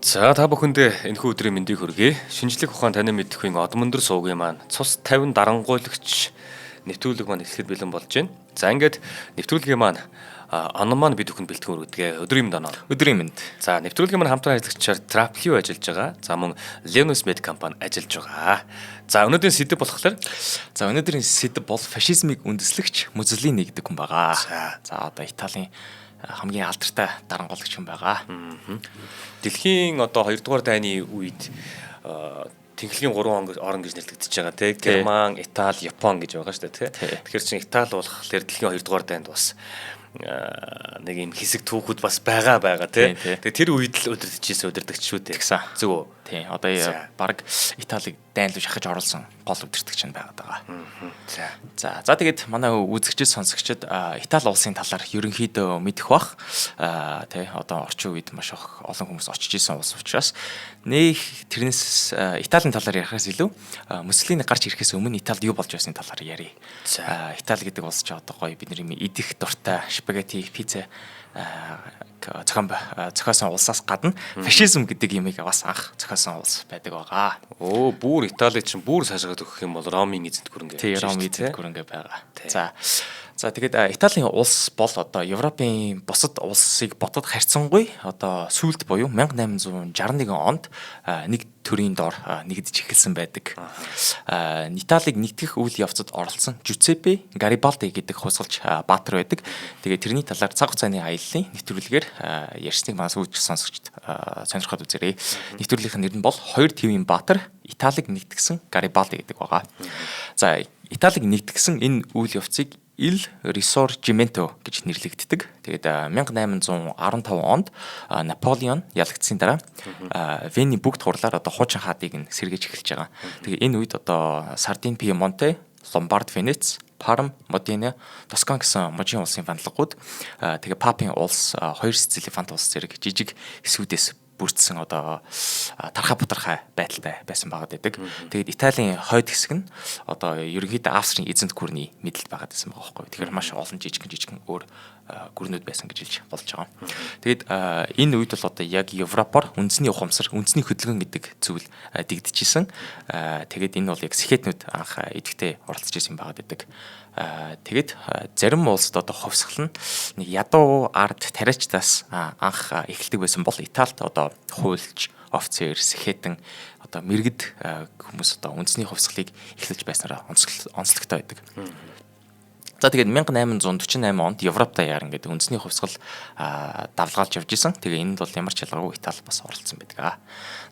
За, та бүхэндээ энэхүү өдрийн мэндийг хүргэе. Шинжлэх ухаан танин мэдэхүйн Одмөндөр сувгийн маань цус 50 дарангуйлагч нэвтрүүлэг маань эхлэхэд бэлэн болж байна. За, ингээд нэвтрүүлгийн маань онон маань бид бүхэнд бэлтгэн өргөдөг. Өдрийн мэнд, Оноо. Өдрийн мэнд. За, нэвтрүүлгийн маань хамтран ажиллагчаар Traplio ажиллаж байгаа. За, мөн Leonus Med компани ажиллаж байгаа. За, өнөөдрийн сэдэв болохоор За, өнөөдрийн сэдэв бол фашизмыг үндэслэгч Муссолини гэдэг хүн байгаа. За, одоо Италийн хамгийн алдартай дарангуулагч хүн байгаа. Дэлхийн одоо 2 дугаар дайны үед тэнхлэгийн 3 орон гэж нэрлэгдэж байгаа, тий. Герман, Итали, Япон гэж байгаа шүү дээ, тий. Тэгэхээр чинь Итали болохоор дэлхийн 2 дугаар дайнд бас нэг юм хэсэг түүхүүд бас байгаа, тий. Тэгээ тэр үед л удирдах ийсэн удирдагч шүү дээ. Тэгсэн. Зөв үү? Тий. Одоо баг Италиг дайн руу шахаж оруулсан гол удирдагч нь байгаад байгаа. За. За, тэгээд манай үзэгчид, сонсогчид Итали улсын талаар ерөнхийдөө мэдэх бах. Тий, одоо орчин үед маш их олон хүмүүс очиж исэн улс учраас нэх тэрнээс Италийн талаар ярихаас илүү Муссолини гарч ирэхээс өмнө Италид юу болж байсны талаар ярья. Итали гэдэг улс ч одоо гоё бидний идэх дуртай спагетти, пицца зохион зохиосон улсаас гадна фашизм гэдэг юмыг бас анх зохиосон улс байдаг байгаа. Өө, бүр Итали чинь бүр цаашаа өгөх юм бол Ромын эзэнт гүрэнгээ. Тий, Ромын эзэнт гүрэнгээ байгаа. За. За, тэгээд Италийн улс бол одоо Европын бусад улсыг бодоход харьцангуй одоо сүүлд буюу 1861 онд нэг төрийн дор нэгдэж эхэлсэн байдаг. Италиг нэгтгэх үйл явцад оролцсон Жузеппе Гарибальди гэдэг хувьсгалч баатар байдаг. Тэгээд тэрний талаар цаг хугацааны аяллаа нэвтрүүлгээр ярьсныг манай сүүлч сонсогчд сонирхоод үзээрэй. Нэвтрүүлгийнхээ нэр нь бол Хоёр тивийн баатар, Италиг нэгтгэсэн Гарибальди гэдэг байгаа. За, Италиг нэгтгэсэн энэ үйл явцыг Il Risorgimento гэж нэрлэгддэг. Тэгээд 1815 онд Наполеон ялагдсаны дараа Вений бүгд хурлаар одоо хуучин хаадыг нь сэргээж эхэлж байгаа. Тэгээ энэ үед одоо Сардин, Пьемонте, Ломбард, Венец, Парм, Модена, Тоскан гэсэн мужийн улсын фандлагууд, тэгээ Папын улс, хоёр Сицили фант улс зэрэг жижиг хэсгүүдээс бүрдсэн одоо тархаа бутархай байдалтай байсан байгаад байдаг. Тэгээд Италийн хойд хэсэг нь одоо ерөнхийдөө Австрийн эзэнт гүрний мэдлэлд байгаад байсан байгаа байхгүй. Тэгэхээр маш олон жижигэн жижигэн өөр гүрнүүд байсан гэж хэлж болж байгаа. Тэгээд энэ үед бол одоо яг Европоор үндэсний ухамсар, үндэсний хөдөлгөөн гэдэг зүйл дэгдэжсэн. Тэгээд энэ бол яг сэхэтнүүд анх идэвхтэй оролцож исэн байгаад байдаг. Тэгээд зарим улсад одоо хувьсгал нь нэг ядуу ард тариачдаас анх эхэлдэг байсан бол Италид одоо хуульч, офицер, сэхэтэн, одоо мэргэд хүмүүс одоо үндэсний хувьсгалыг эхлүүлж байснараа онцлогтой байдаг. За, тэгээд 1848 онд Европ даяар ингээд үндэсний хувьсгал давлгаалж явж исэн. Тэгээ энд бол ямар ч ялгаагүй Итали бас оролцсон байдаг.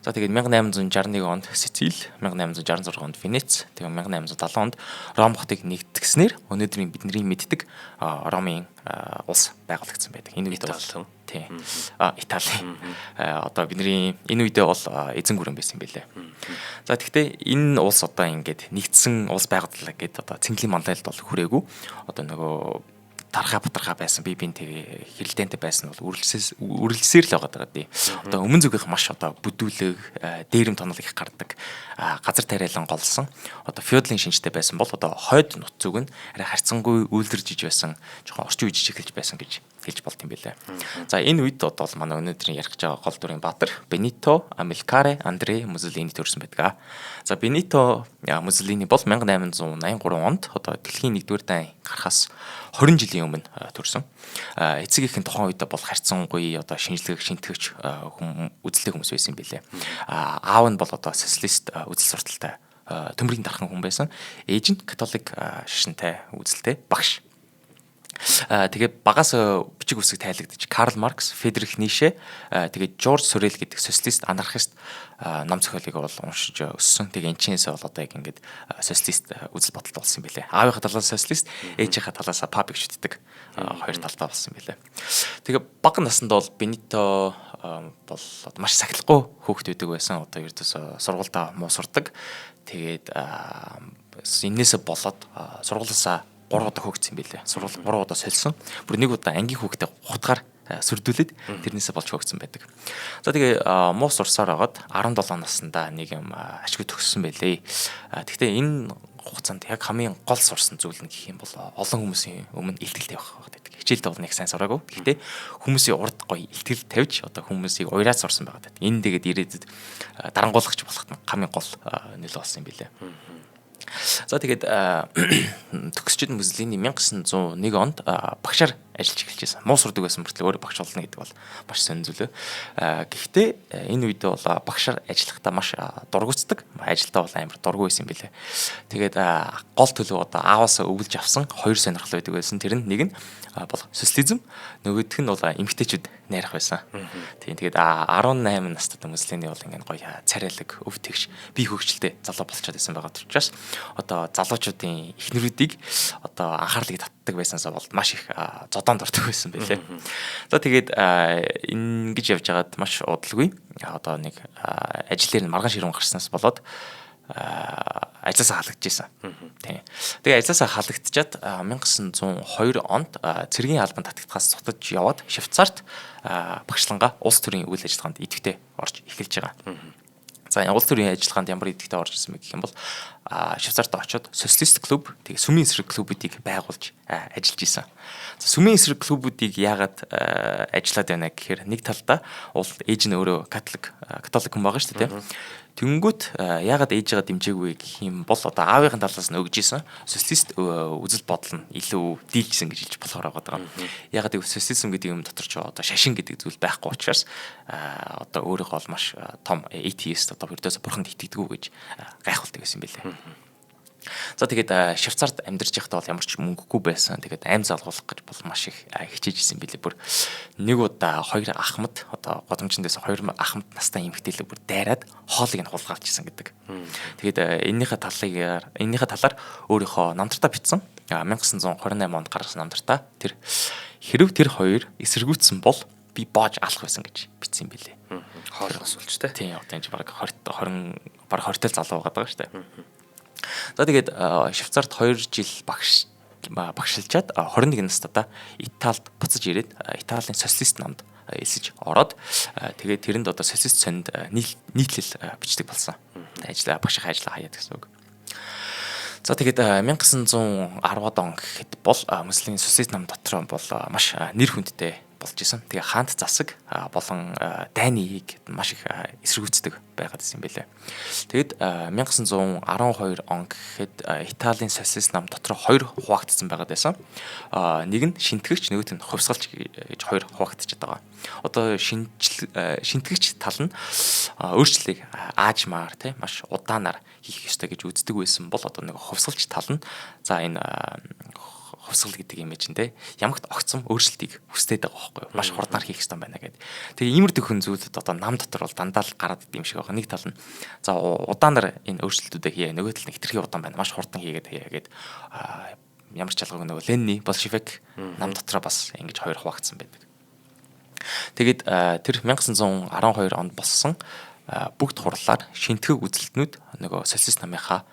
За, тэгээд 1861 онд Сицил, 1866 онд Венец, тэгээ 1870 онд Ром хотыг нэгтгэснээр өнөөдрийн бидний мэддэг Ромын улс байгуулагдсан байдаг. Энэ үед бол тий. Итали. Одоо бидний энэ үедээ бол эзэн гүрэн байсан юм билээ. За, тэгвэл энэ улс одоо ингээд нэгдсэн улс байгууллаа гэдээ одоо цэнглийн манлайлалд бол хүрээгүй. Одоо нөгөө тархаа бутархаа байсан, бие биен тэгээ хэрэлдээнтэй байсан бол үргэлжсээр л байгаа даа. Одоо өмнө зүгийнх маш одоо бүдүүлэг, дээрэм тонол их гардаг, газар тариалан голсон одоо феодлын шинжтэй байсан бол одоо хойд нут зүг нь арай харьцангуй үйлдвэржиж байсан, жоохон орчин үеж эхэлж байсан гэж хэлж болт юм билээ. За, энэ үед одоо бол манай өнөөдрийн ярих гэж байгаа гол дүрийн баатар Бенито Амилкаре Андре Муссолини төрсэн байдаг. За, Бенито Муссолини бол 1883 онд одоо дэлхийн 1-р дайн гарахаас 20 жилийн өмнө төрсэн. Эцэг их нь тухайн үед бол харьцангуй одоо шинжлэх, шинтгэгч үзэлтэй хүмүүс байсан юм билээ. Аав нь бол одоо социалист үзэл сурталтай төмрийн дархан хүн байсан. Ээж нь католик шашинтай үзэлтэй багш. Тэгээ багаас бичиг үсэг тайлагдаж Карл Маркс, Фридрих Ницше, тэгээд Жорж Сорел гэдэг социалист, анархист ном зохиолыг бол уншиж өссөн. Тэгээ энэ чинээсээ бол одоо яг ингээд социалист үзэл бодолтой болсон юм билээ. Аавынхаа талаас социалист, ээжийнхаа талаас пап гэж шүтдэг хоёр талдаа болсон юм билээ. Тэгээ бага наснд бол Бенито бол маш сахилахгүй хүүхэд байдаг байсан. Одоо ердөөсөө сургуульдаа муу сурдаг. Тэгээд энээсээ болоод сургуулиасаа 3 удаа хөөгдсөн юм билээ. Сургууль 3 удаа сольсон. Бүр нэг удаа ангийн хүүхдээ хутгаар сүрдүүлээд тэрнээсээ болж хөөгдсөн байдаг. За, тэгээ муу сурсаар байгаад 17 наснда нэг юм ашгүй төгссөн байлээ. Гэхдээ энэ хугацаанд яг хамгийн гол сурсан зүйл нь гэх юм бол олон хүмүүсийн өмнө илтгэл тавих байдаг. Хичээлдээ бол нэг сайн сураагүй. Гэхдээ хүмүүсийн урд гоё илтгэл тавьж одоо хүмүүсийг уяраад сурсан байгаа гэдэг. Энэ тэгээд ирээдүйд дарангуулагч болоход хамгийн гол нөлөө болсон юм билээ. За тэгээд төгсчид Муссолини 1901 онд багшаар ажиллаж эхэлж байсан. Муу сурдаг байсан мөртлөө өөрөө багш болно гэдэг бол маш сонин зүйл. Гэхдээ энэ үед бол багшаар ажиллахдаа маш дургуутдаг. Ажилдаа бол амар дургүй байсан юм билээ. Тэгээд гол төлөв одоо ааваасаа өвлж авсан хоёр сонирхол байдаг байсан. Тэр нь нэг нь бол социализм, нөгөөх нь бол эмэгтэйчүүд найрах байсан. Тийм, тэгээд 18 настай Муссолини бол ингээд гоё царайлаг, өв тэгш, бие хөгжилтэй залуу болчиход байсан байгаа учраас одоо залуучуудын эхнэрүүдийг одоо анхаарлыг татдаг байсансаа бол маш их зодоонд ордог байсан байлээ. За тэгээд ингэж явж байгаад маш удалгүй одоо нэг ажил дээр нь маргаан ширүүн гарснаас болоод ажилласаа халагдчихсан. Тийм. Тэгээ ажилласаа халагдчихад 1902 онд цэргийн албанд татагдахаас цутаж яваад Швейцарт багшлангаа улс төрийн үйл ажиллагаанд идэвхтэй орж эхэлж байгаа. За улс төрийн ажиллагаанд ямар идэвхтэй орж ирсэн бэ гэх юм бол Швейцарт очиод социалист клуб, тэгээ сүмийн эсрэг клубүүдийг байгуулж ажиллаж исэн. За сүмийн эсрэг клубүүдийг яагаад ажиллаад байна гэхээр нэг талдаа уул ээж нь өөрөө католик хүн байгаа шүү дээ, тийм. Тэнгүүт яагаад ээжигээ дэмжээгүй гэх юм бол одоо аавынхын талаас нь өгж исэн социалист үзэл бодол нь илүү дийлжсэн гэж хэлж болохоор байгаа даа. Яагаад гэвэл социализм гэдэг юм дотор ч одоо шашин гэдэг зүйл байхгүй учраас одоо өөрийнхөө бол маш том atheist одоо ердөөсө бурханд итгэдэггүй гэж гайхалтай байсан юм билээ. За тэгээд Швейцарт амьдарч байхдаа бол ямар ч мөнгөгүй байсан. Тэгээд аим залгуулах гэж бол маш их хичээж исэн билээ. Бүр нэг удаа хоёр ахмад одоо годамжинд байсан хоёр ахмад настай эмэгтэйлэг бүр дайраад хоолыг нь хулгайлчихсан гэдэг. Тэгээд энэнийхээ талаар өөрийнхөө намтартаа бичсэн. 1928 онд гаргасан намтартаа тэр хэрв тэр хоёр эсэргүүцсэн бол би боож алах байсан гэж бичсэн юм билээ. Хоолноос болж тэ. Тийм, одоо энэ бараг 20 20 бараг 20 тал залуу байгаа шүү дээ. За тэгээд Швейцарт 2 жил багшилжаад 21 настайдаа Италид буцаж ирээд Италийн социалист намд элсэж ороод тэгээд тэрэнд одоо социалист сонд нийтлэл бичдэг болсон. Ажлаа багшийн ажлаа хаяад гэсэн үг. За тэгээд 1910-ад он гэхэд бол Муссолини социалист нам дотор бол маш нэр хүндтэй болж исэн. Тэгээ хаант засаг болон дайныг маш их эсэргүүцдэг байгаад исэн юм билээ. Тэгэд 1912 он гэхэд Италийн социалист нам дотор хоёр хуваагдсан байгаад байсан. Нэг нь шинтгэгч, нөгөөх нь хувьсгалч гэж хоёр хуваагдчихад байгаа. Одоо шинтгэгч тал нь өөрчлөлтийг аажмаар тий маш удаанаар хийх ёстой гэж үздэг байсан бол одоо нэг хувьсгалч тал нь за энэ хувьсгал гэдэг юм чинь те ямагт огцом өөрчлөлтийг хүсдэг байгаа байхгүй юу, маш хурдаар хийх ёстой байна гэдэг. Тэгээ иймэрхүү зүйлүүд одоо нам дотор бол дандаа л гараад идэм шиг байгаа. Нэг тал нь за удаанаар энэ өөрчлөлтүүдээ хийе, нөгөө тал нь хэтэрхий удаан байна, маш хурдан хийгээд хийе гэд ямар ч ялгаагүй нөгөө Ленни болшевик нам дотроо бас ингэж хоёр хуваагдсан байдаг. Тэгээд тэр 1912 онд болсон бүгд хурлаар шинтгэг үзэлтнүүд нөгөө социалист намынхаа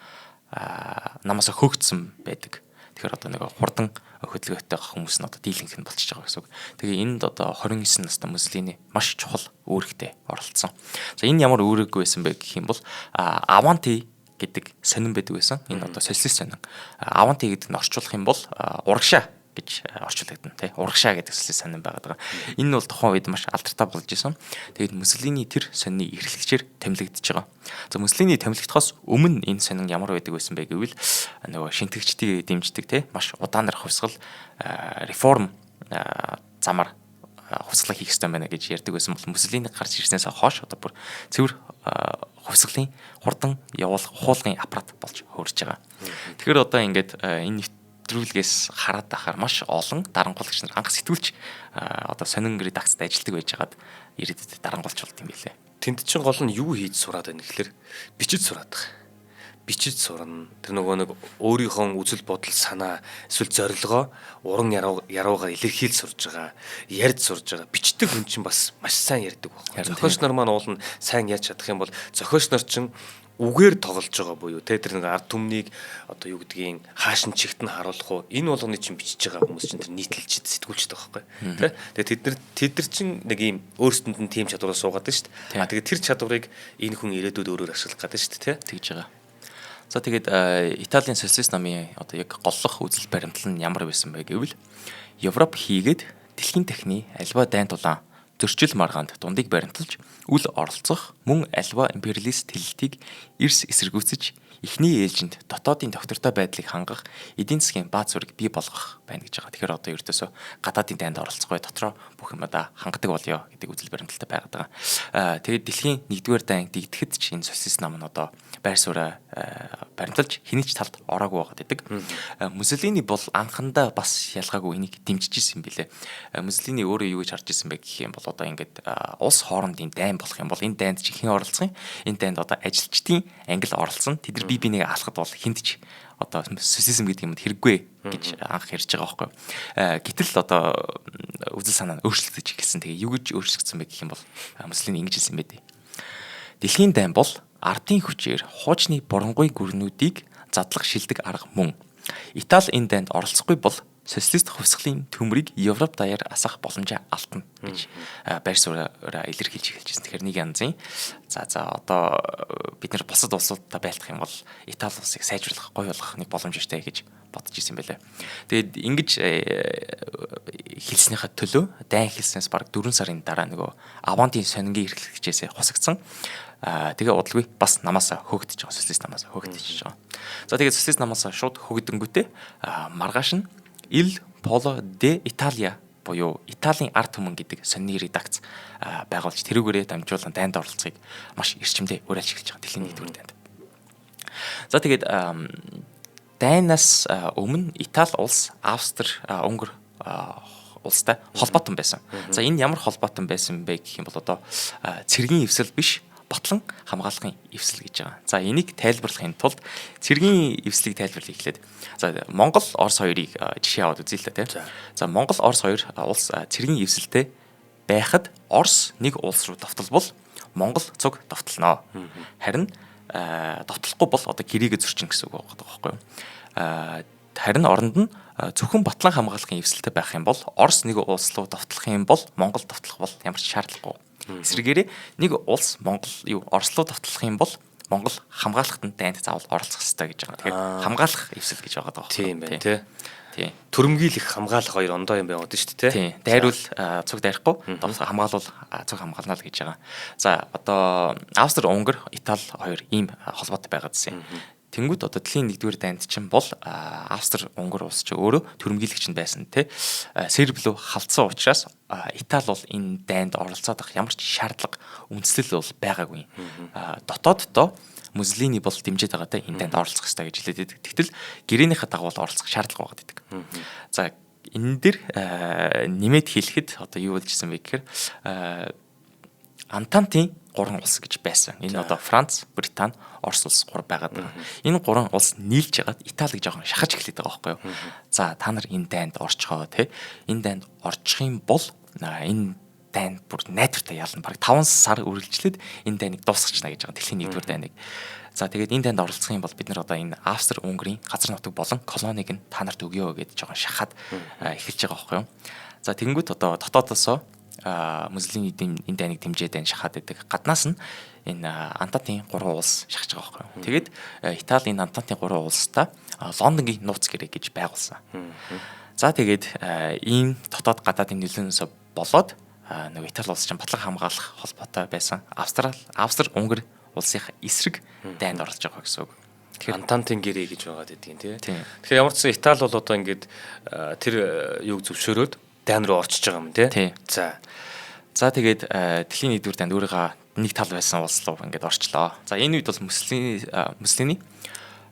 намаас хөөгдсөн байдаг. Тэгэхээр одоо нэг хурдан хөдөлгөөнтэй хүмүүс нь одоо дийлэнх нь болчихж байгаа гэсэн үг. Тэгээ энд одоо 29 настай Муссолини маш чухал үүрэгтэй оролцсон. За энэ ямар үүрэггүй байсан бэ гэх юм бол Аванти гэдэг сонин байдаг байсан. Энэ одоо социалист сонин. Аванти гэдэг нь орчуулах юм бол урагшаа гэж орчуулагдана тий. Урагшаа гэдэг социалист сонин байгаад байгаа. Энэ нь бол тухайн үед маш алдартай болж исэн. Тэгээд Муссолини тэр сонины эрхлэгчээр томилогдож байгаа. За Муссолини томилогдохоос өмнө энэ сонин ямар байдаг байсан бэ гэвэл нөгөө шинтгэгчдийг дэмждэг тий. Маш удаанаар хувьсгал реформ замаар хувьсгалыг хийх ёстой байна гэж ярьдаг байсан бол Муссолини гарч ирснээс хойш одоо бүр цэвэр хувьсгалын хурдан явуулах хуулгын аппарат болж хөөрж байгаа. Тэгэхээр одоо ингээд энэ нэвтрүүлгээс хараад байхаар маш олон дарангуулагч нар анх сэтгүүлч одоо сонин редакцид ажилладаг байжгаад ирээдүйд дарангуулч болд юм билээ. Тэнд чинь гол нь юу хийж сураад байна гэхэлэр бичиж сураад байгаа. Бичиж сурна. Тэр нөгөө нэг өөрийнхөө үзэл бодол санаа эсвэл зорилгоо уран яруугаар илэрхийлж сурж байгаа, ярьж сурж байгаа. Бичдэг хүн чинь бас маш сайн ярьдаг байхгүй. Зохиолч нар маань уул нь сайн ярьж чадах юм бол зохиолч нар чинь үгээр тоглож байгаа буюу те тэр нэг ард түмнийг одоо юу гэдгийг хаашин чигт нь харуулах уу, энэ болгоны чинь бичиж байгаа хүмүүс чинь тэр нийтлэлчд сэтгүүлчд байгаа байхгүй те. Тэгээ тэд нар чинь нэг ийм өөрсдөнд нь тийм чадвараа суугаад байна шүү дээ. А тэгээ тэр чадварыг энэ хүн ирээдүйд өөрөөр ашиглах гэдэг шүү дээ те. Тэгж байгаа. За тэгээд Италийн социалист намын одоо яг голлох үзэл баримтлал нь ямар байсан бэ гэвэл Европ хийгээд дэлхийн техний альва дайн тулаан зөрчил маргаанд дундыг баримталж үл оролцох мөн альва империалист тэлэлтийг эрс эсэргүүцэж эхний ээлжинд дотоодын доктортой байдлыг хангах эдийн засгийн бааз зүрэг бий болгох байна гэж байгаа. Тэгэхээр одоо ердөөсөө гадаадын дайнд оролцохгүй дотроо бүх юмудаа хангадаг болёо гэдэг үзэл баримталтай байгаад байгаа. Тэгээд дэлхийн 1-р дайн дэгдэхэд ч энэ социалист нам нь одоо байр сууриа баримталж хэний ч талд ороогүй байгаад байдаг. Муссолини бол анхандаа бас ялгаагүй энийг дэмжиж исэн юм билэ. Муссолини өөрөө юу гэж харж исэн бэ гэх юм бол одоо ингээд улс хоорондын дайн болох юм бол энэ дайнд чи хэн оролцох юм? Энэ дайнд одоо ажилчдын англи оролцсон. Тэд нар бие биенийг алхад бол хүнд ч одоо социализм гэдэг юмд хэрэггүй гэж анх ярьж байгаа байхгүй. Гэтэл одоо үзэл санаа нь өөрчлөгдөж эхэлсэн. Тэгээ юу гэж өөрчлөгдсөн бэ гэх юм бол Муссолини ингэж хэлсэн байдээ. Дэлхийн дайн бол ардын хүчээр хуучны бурангуй гүрнүүдийг задлах шилдэг арга мөн. Итали энэ дайнд оролцохгүй бол социалист хувьсгалын төмрийг Европ даяар асах боломжоо алдна гэж байр сууриа илэрхийлж эхэлж байсан. Тэгэхээр нэг янзын за одоо бид нэр бусад улсуудтай байлдах юм бол Итали улсыг сайжруулах, гоё болгох нэг боломж штэ гэж бодож исэн байлээ. Тэгээд ингэж хэлснийхээ төлөө дайн хэлснээс бараг 4 сарын дараа нөгөө Авантын сонингийн эрхлэгчээсээ хусагдсан. Тэгээ удалгүй бас намаасаа хөөгдөж байгаа, социалист намаасаа хөөгдөж байгаа. За тэгээд социалист намаасаа шууд хөөгдөнгүүтээ маргааш нь Il Popolo d'Italia буюу Италийн ард түмэн гэдэг сонины редакц байгуулж тэрүүгээрээ дамжуулан дайнд оролцохыг маш эрчимтэй уриалж эхэлж байгаа дэлхийн 1-р дайнд. За тэгээд дайнаас өмнө Итали улс Австри, Унгар улстай холбоотон байсан. За энэ ямар холбоотон байсан бэ гэх юм бол одоо цэргийн эвсэл биш, батлан хамгаалахын эвсэл гэж байгаа. За энийг тайлбарлахын тулд цэргийн эвслийг тайлбарлая эхлээд. За Монгол, Орос хоёрыг жишээ аваад үзье л да тий. За Монгол, Орос хоёр улс цэргийн эвсэлтэй байхад Орос нэг улс руу довтолбол Монгол цуг довтлоно. Харин довтлохгүй бол одоо гэрээгээ зөрчин гэсэн үг байгаа байхгүй юу? Харин оронд нь зөвхөн батлан хамгаалахын эвсэлтэй байх юм бол Орос нэг улс руу довтлох юм бол Монгол довтлох бол ямар ч шаардлагагүй. Эсвэргээрээ нэг улс Монгол юу Орос руу довтлох юм бол Монгол хамгаалахад нь дайнд заавал оролцох ёстой гэж байгаа. Тэгэхээр хамгаалах эвсэл гэж байгаа даа. Тийм байна тий. Тийм. Төрөмгийлэх хамгаалах хоёр ондоо юм байгаад шүү дээ тий. Дайруул цуг дайрахгүй, хамгаалвал цуг хамгаална л гэж байгаа. За одоо Австри, Унгар, Итали хоёр ийм холбоотой байгаад байсан юм. Тэнгүүд одоо дэлхийн 1-р дайнд чинь бол Австри, Унгар улс чинь өөрөө төрөмгийлэгч нь байсан тий. Серб рүү халдсан учраас Итали бол энэ дайнд оролцоод авах ямар ч шаардлага үндслэл бол байгаагүй. Дотооддоо Муссолини бол дэмжиж байгаа те энэ дайнд оролцох ёстой гэж хэлээд байдаг. Тэгтэл гэрээнийхээ дагуу бол оролцох шаардлага байгаад байдаг. За энэ дэр нэмээд хэлэхэд одоо юу болж исэн бэ гэхээр Антантын 3 улс гэж байсан. Энэ одоо Франц, Британи, Орос улс 3 байгаад байгаа. Энэ 3 улс нийлж ягаад Италиг жоохон шахаж эхлэх байгаа байхгүй юу? За та нар энэ дайнд орчихоо те. Энэ дайнд орчих юм бол энэ дайн бүр найдвартай ялна. Бараг 5 сар үргэлжлээд энэ дайныг дуусгачихна гэж байгаа. Дэлхийн 1-р дайныг. За тэгээд энэ дайнд оролцох юм бол бид нар одоо энэ Австри, Унгарын газар нутаг болон колониг нь та нарт өгөө гэж жоохон шахаад эхэлж байгаа байхгүй юу? За тэгэнгүүт одоо дотоодосоо Муссолини энэ дайныг дэмжиж дайн шахаад байдаг. Гаднаас нь энэ Антантын 3 улс шахаж байгаа байхгүй юу. Тэгээд Итали энэ Антантын 3 улстай Лондонгийн нууц гэрээ гэж байгуулсан. За тэгээд ийм дотоод гадаадын нөлөөнөөсөө болоод нөгөө Итали улс чинь батлан хамгаалах холбоотой байсан. Австри, Унгар улсынхаа эсрэг дайнд оролцож байгаа гэсэн үг. Тэгэхээр Антантын гэрээ гэж байгаад байдгийн тий. Тэгэхээр ямар ч сан Итали бол одоо ингээд тэр юуг зөвшөөрөөд дайн руу орчиж байгаа юм тий. За. За тэгээд дэлхийн 1-р дайнд өөрийнхөө нэг тал байсан улс руу ингээд орчлоо. За энэ үед бол Муссолини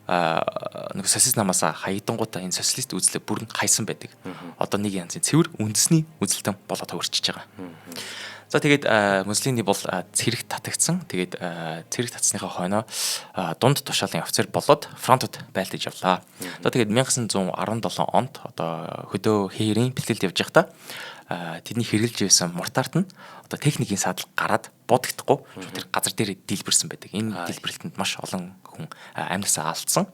нэг социалист намаасаа хаягдангуудаа энэ социалист үзлээ бүрэн хайсан байдаг. Одоо нэг янзын цэвэр үндэсний үзэлтэн болоод хөрчиж байгаа. За тэгээд Муссолини бол цэрэг татагдсан. Тэгээд цэрэг татсныхаа хойноо дунд тушаалын офицер болоод фронтод байлдаж явлаа. За тэгээд 1917 онд одоо хөдөө хээрийн бэлтгэлд явж байхдаа тэдний хэрэглэж байсан мортарт нь одоо техникийн саадал гараад бодогдохгүй шууд тэр газар дээр дийлбэрсэн байдаг. Энэ дийлбэрлэлтэнд маш олон хүн амьнасаа алдсан.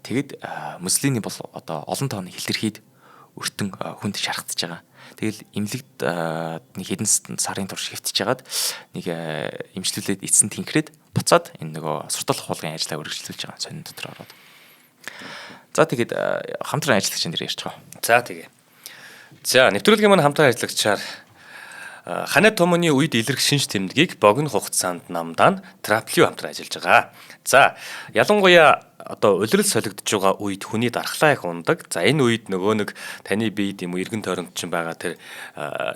Тэгээд Муссолини бол одоо олон тооны хилтерхийд өртөн хүнд шархтж байгаа. Тэгэл эмнэлэгт нэг хэдэн сарын турш хэвтэж хагаад нэг эмчлүүлээд эцэн тэнхрээд буцаад энэ нөгөө суртал хуулгын ажлаа үргэлжлүүлж байгаа, сонин дотор ороод. За, тэгээд хамтран ажиллагчийн дээр ярьж байгаа. За, тэгээ. За, нэвтрүүлгийн маань хамтран ажиллагчаар Ханаа томооны үед илэрх шинж тэмдгийг богино хугацаанд намдаан Траплио хамтран ажиллаж байгаа. За, ялангуяа одоо улирал солигдож байгаа үед хүний дархлаа их унадаг. За, энэ үед нөгөө нэг таны биед юм уу эргэн тойронд чинь байгаа тэр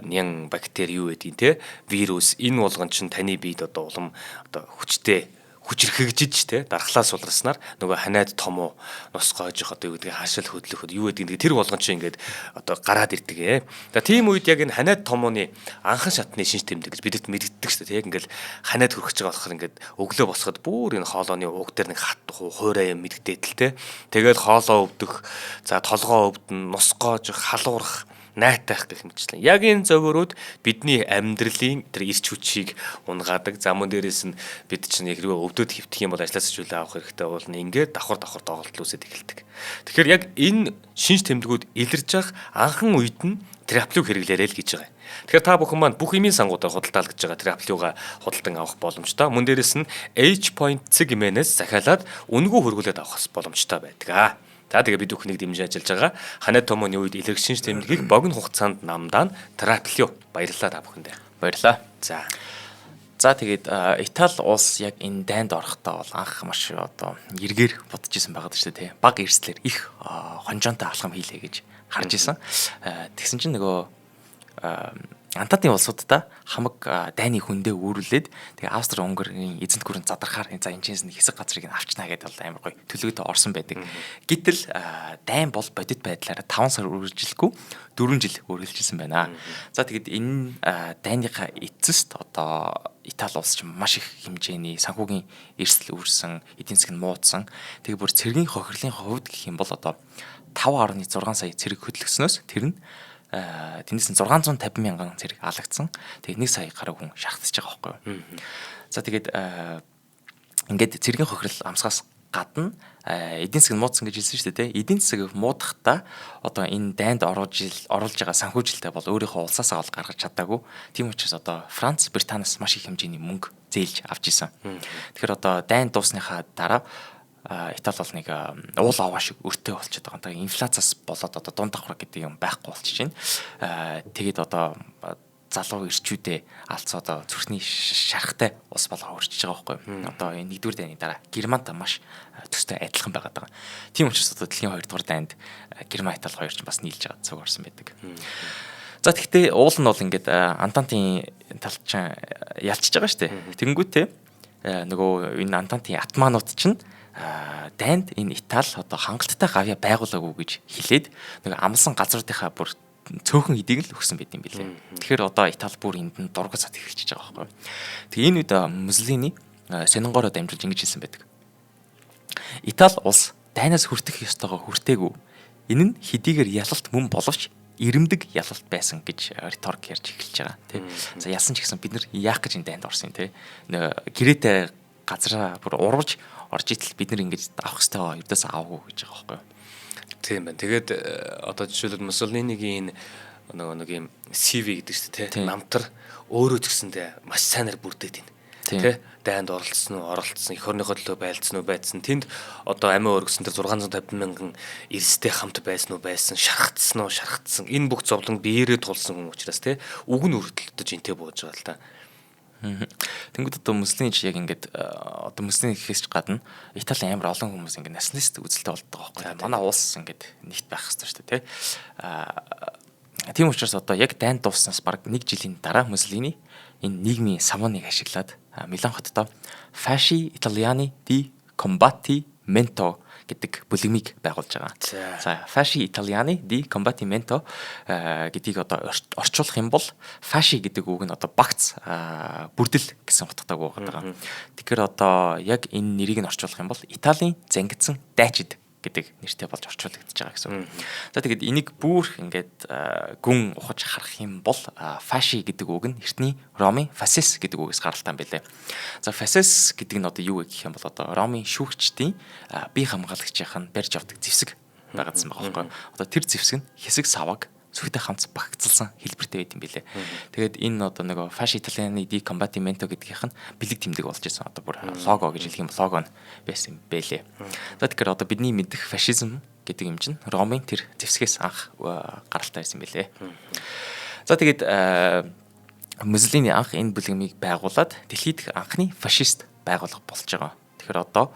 нян бактери юу гэдгийг те, вирус, энэ болгон чинь таны биед одоо улам одоо хүчтэй хүчрхэгжиж те, дархлаа суларснаар нөгөө ханиад томуу, нус гоожих, одоо юу гэдгийг, хаашил хөдлөх, юу гэдгийг, тэр болгон чинь ингээд одоо гараад ирдэг ээ. За, тийм үед яг энэ ханиад томооны анхан шатны шинж тэмдэг гэж бидэд мэдэгддэг шүү дээ. Яг ингээд ханиад хөрөх гэж байгаа болохоор ингээд өглөө босоход бүр энэ хоолойны уг дээр нэг хат хуурай юм мэддээд л те. Тэгэл хоолоо өвдөх, за толгоо өвдөн, нус гоожих, халуурах, найтайх гэх мэтчлэн. Яг энэ зовиорууд бидний амьдралын тэр эрч хүчийг унгаадаг. За, мөн дээрээс нь бид чинь яг хэрвээ өвдөд хөвтөх юм бол ажлаас чөлөө авах хэрэгтэй болно. Ингээд давхар давхар доголдол үүсээд эхэлдэг. Тэгэхээр яг энэ шинж тэмдгүүд илэрж явах анхан үед нь терапевт хэрэглээрэй л гэж байгаа. Тэгэхээр та бүхэн маань бүх эмийн сангуудаар худалдаалгаж байгаа терапевтюга худалдан авах боломжтой. Мөн дээрээс нь H.цэг мэнээс захиалаад үнэгүй хөргүүлээд авах боломжтой байдаг. За, тэгээ бид бүхнийг дэмжиж ажиллаж байгаа Ханаа томооны үед илэрх шинж тэмдгийг богино хугацаанд намдаан Траплио, баярлалаа та бүхэндээ. Баярлалаа. За. За, тэгээд Итали улс яг энэ дайнд орохдоо бол анх маш одоо эргээр бодож исэн байгаа шүү дээ, тий. Баг эрсдлэр их хонжоонтой алхам хийлээ гэж харж исэн. Тэгсэн чинь нөгөө Антантын улсуудаа хамаг дайны хүндээ үүрүүлээд, тэгээ Австри Унгарын эзэнт гүрэн задрахаар, за энэ чинс нэг хэсэг газрыг нь авчнаа гэдээ бол амар гоё төлөвлөгөөтэй орсон байдаг. Гэтэл дайн бол бодит байдлаар 5 сар үргэлжлэхгүй, 4 жил үргэлжилсэн байна. За, тэгэд энэ дайныхаа эцэст одоо Итали улс чинь маш их хэмжээний санхүүгийн эрсдэл үүрсэн, эдийн засаг нь муудсан. Тэгээ бүр цэргийн хохирлын хувьд гэх юм бол одоо 5.6 сая цэрэг хөдлөснөөс тэр нь тэндээс нь 650 мянган цэрэг алагдсан. Тэгээд 1 сая гаруй хүн шахагдчихж байгаа байхгүй юу. За, тэгээд ингээд цэргийн хохирол амсгаас гадна эдийн засаг нь муудсан гэж хэлсэн шүү дээ, тэ. Эдийн засаг муудахдаа одоо энэ дайнд оруулж байгаа санхүүжилтээ бол өөрийнхөө улсаасаа бол гаргаж чадаагүй. Тийм учраас одоо Франц, Британаас маш их хэмжээний мөнгө зээлж авч исэн. Тэгэхээр одоо дайн дуусныхаа дараа Итали бол нэг уул аваа шиг өртөө болчиход байгаа. Тэгээ инфляциас болоод одоо дунд давхар гэдэг юм байхгүй болчихж байна. Тэгээд одоо залуу эрчүүдээ алдсан, одоо зүрхний шарахтай ус болгоо өрчиж байгаа байхгүй юу. Одоо энэ нэгдүгээр дайны дараа Германтай маш төстэй адилхан байгаад байгаа. Тийм учраас одоо дэлхийн хоёрдугаар дайнд Герман, Итали хоёр ч бас нийлж байгаа цуг орсон байдаг. За, тэгтээ уул нь бол ингээд Антантын талд чинь ялчж байгаа шүү дээ. Тэнгүүтээ нөгөө энэ Антантын атманууд чинь дайнд энэ Итали одоо хангалттай гавья байгуулаагүй гэж хэлээд нэг амлсан газруудынхаа бүр цөөхөн эдийг л өгсөн байт юм билээ. Тэгэхээр одоо Итали бүр энд нь дургу цат эхэлчихэж байгаа байхгүй. Тэгээ энэ үед Муссолини сонингороо дамжуулж ингэж хэлсэн байдаг. Итали улс дайнаас хүртэх ёстойгоо хүртээгүй. Энэ нь хэдийгээр ялалт мөн боловч ирэмдэг ялалт байсан гэж риторик ярьж эхэлж байгаа, тий. За, ялсан ч гэсэн бид нар яах гэж энэ дайнд орсон, тий. Гэрээтэй газраа бүр урвж орж итэл бид нар ингэж авах ёстойгоо ердөөсөө аваагүй гэж байгаа байхгүй юу. Тийм байна. Тэгээд одоо жишээлбэл Муссолинигийн нөгөө нэг юм CV гэдэг шүү дээ, тий. Намтар өөрөө ч гэсэндээ маш сайнаар бүрдээд байна. Тэ, дайнд оролцсон уу, оролцсон, эх орныхоо төлөө байлдсан уу, байдсан. Тэнд одоо амиа өргөсөн тэр 650 мянган эрстэй хамт байсан уу, байсан, шархтсан уу, шархтсан. Энэ бүх зовлон биеэрээ тулсан хүн учраас, тэ, үг нь өртөлдөж энтэй бууж байгаа л та. Тэнгүүд одоо Муссолини ч яг ингээд одоо Муссолини гэхээс ч гадна Италийн амар олон хүмүүс ингээд националист үзэлтэй болдог байхгүй. Манай улс ингээд нэгт байх хэрэгтэй шүү дээ, тэ. Тийм учраас одоо яг дайн дууснаас бараг нэг жилийн дараа Муссолини энэ нийгмийн самууныг ашиглаад Милан хотод Fasci Italiani di Combattimento гэдэг бүлэгмийг байгуулж байгаа. За, Fasci Italiani di Combattimento гэдгийг одоо орчуулах юм бол Fasci гэдэг үг нь одоо багц, бүрдэл гэсэн утгатай үг байгаа. Тэгэхээр одоо яг энэ нэрийг нь орчуулах юм бол Италийн зангидсан дайчид гэдэг нэртэй болж орчуулагдаж байгаа гэсэн үг. За, тэгээд энийг бүр ингээд гүн ухаж харах юм бол фаши гэдэг үг нь эртний Ромын фасес гэдэг үгээс гаралтай юм байлээ. За, фасес гэдэг нь одоо юу вэ гэх юм бол одоо Ромын шүүгчдийн бие хамгаалагчийн барьж авдаг зэвсэг байгаадсан байгаа байхгүй. Одоо тэр зэвсэг нь хэсэг саваг сүхтэй хамт багцлсан хэлбэртэй байт юм билэ. Тэгээд энэ одоо нөгөө Fasci Italiani di Combattimento гэдгийнх нь бэлэг тэмдэг болж исэн. Одоо бүр лого гэж хэлэх юм, лого нь байсан юм бэлээ. За, тэгэхээр одоо бидний мэдэх фашизм гэдэг юм чинь Ромын тэр зэвсгээс анх гаралтай байсан бэлээ. За, тэгээд Муссолини анх энэ бүлгэмийг байгуулад дэлхийд анхны фашист байгууллага болж байгаа. Тэгэхээр одоо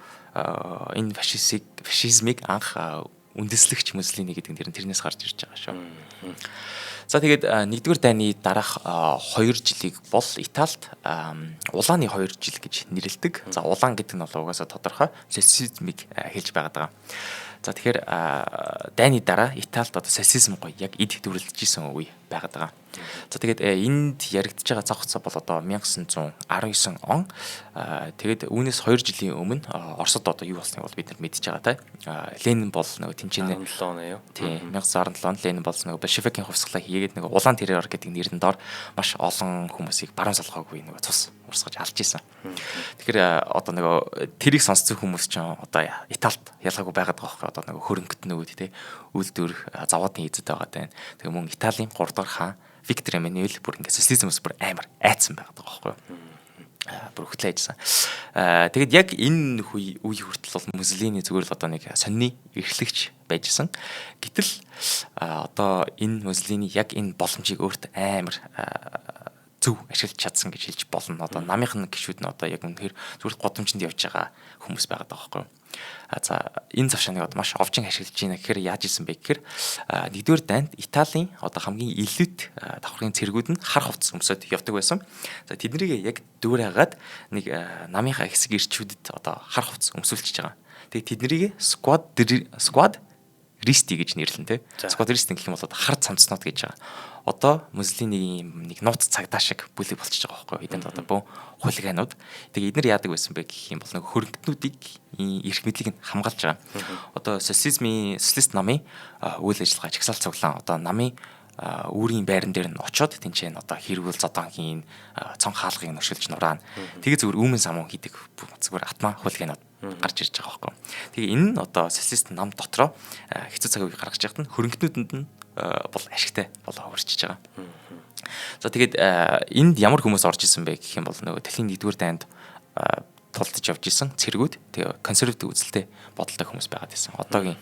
энэ фашизмыг анх үндэслэгч Муссолини гэдэг нь тэрнээс гарч ирж байгаа шүү. За, тэгээд нэгдүгээр дайны дараах 2 жилийг бол Италид улааны 2 жил гэж нэрлэдэг. За, улаан гэдэг нь бол угаасаа тодорхой социализмыг хэлж байгаад байгаа. За, тэгэхээр дайны дараа Италид одоо социализм гоё яг эд дүрлэж исэн үе байгаад байгаа. За, тэгээд энд яригдж байгаа цаг хугацаа бол одоо 1919 он. Тэгээд үүнээс 2 жилийн өмнө Оросд одоо юу болсныг бол бид нар мэдж байгаа та. Ленин бол нөгөө тэмцээний 17 он юу? Тийм, 1917 онд Ленин бол нөгөө большевикийн хувьсгалаа хийгээд нөгөө улаан террор гэдэг нэрэн доор маш олон хүмүүсийг баруун салгаагүй нөгөө цус урсгаж алж исэн. Тэгэхээр одоо нөгөө тэрийг сонссон хүмүүс чинь одоо Италид ялгаагүй байгаад байгаа байхгүй, одоо нөгөө хөрөнгөтнүүд те, үйлдвэр завоодын эзэд байгаа тань. Тэгээ мөн Италийн 3 дахь хаан Виктор Эммануэль бүр ингээд социализмос бүр амар айцсан байгаад байгаа байхгүй юу? Бүр хөтлөө ажилласан. Тэгээд яг энэ үе хүртэл бол Муссолини зүгээр л одоо нэг сонины эрхлэгч байжсэн. Гэтэл одоо энэ Муссолини яг энэ боломжийг өөрт амар зөв ашиглаж чадсан гэж хэлж болно. Одоо намынх нь гишүүд нь одоо яг үнэхээр зүгээр годомчинд явж байгаа хүмүүс байгаад байгаа байхгүй юу? За, энэ завшааныг одоо маш овжин ашиглаж байна гэхээр яаж исэн бэ гэхээр нэгдүгээр дайнд Италийн одоо хамгийн элит давхаргын цэргүүд нь хар хувцас өмсөд явдаг байсан. За, тэднийг яг дүүрээгээд нэг намынхаа хэсэг ирчүүдэд одоо хар хувцас өмсүүлчихэж байгаа. Тэгээ тэднийг squadristi гэж нэрлэн тэ. Squadristi гэх юм бол одоо хар цамцнууд гэж байгаа. Одоо Муссолинигийн нэг нууц цагдаа шиг бүлэг болчихж байгаа байхгүй юу? Эдэнд одоо бөө хулиганууд. Тэгээ эднэр яадаг байсан бэ гэх юм бол нэг хөрөнгөтнүүдийг эрх мэдлийг нь хамгаалж байгаа. Одоо социализмын социалист намын үйл ажиллагаа чагсаал цуглаан одоо намын үүрийн байран дээр нь очоод тэнцэн одоо хэрүүл зодон хийн, цон хаалгыг нөшөлж нураана. Тэгээ зүгээр үүмэн самуун хийдэг зүгээр атмаа хулиганууд гарч ирж байгаа байхгүй. Тэгээ энэ нь одоо социалист нам дотроо хэцүү цаг үе гаргаж яхад нь хөрөнгөтнүүдэнд нь бол ашигтай болоо хөрчиж байгаа. За, тэгээд энд ямар хүмүүс орж исэн бэ гэх юм бол нөгөө дэлхийн нэгдүгээр дайнд тулдаж явж исэн цэргүүд, тэгээ консерватив үзэлтэй бодолтой хүмүүс байгаад байсан. Одоогийн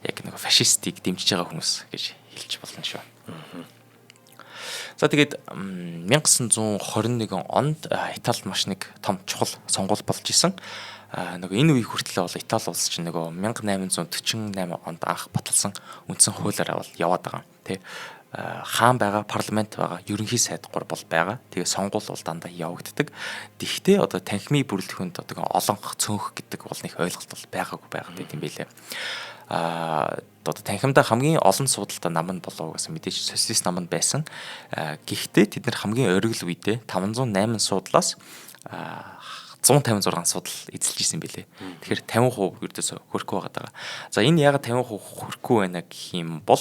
яг нөгөө фашистыг дэмжиж байгаа хүмүүс гэж хэлж болно шүү. За, тэгээд 1921 онд Италид маш нэг том чухал сонгуул болж исэн. Нөгөө энэ үеийг хүртэл бол Итали улс чинь нөгөө 1848 онд анх баталсан үндсэн хуулиараа бол яваад байгаа. Тэ, хаан байгаа, парламент байгаа, ерөнхий сайд гур бол байгаа. Тэгээ сонгуул бол дандаа явагддаг. Тэгвэл одоо танхимын бүрэлдэхүүнд одоо олонх цөөнх гэдэг бол нэг ойлголт бол байгаагүй байгаад юм билээ. Одоо танхимдаа хамгийн олон суудалтай нам нь болов гэсэн мэдээж социалист нам нь байсан. Гэхдээ тэд нар хамгийн оргил үедээ 508 суудлаас 156 судал эзэлж исэн бэлээ. Тэгэхээр 50% ердөөсөө хөрөхгүй байгаа даа. За, энэ яагаад 50% хөрөхгүй байна гэх юм бол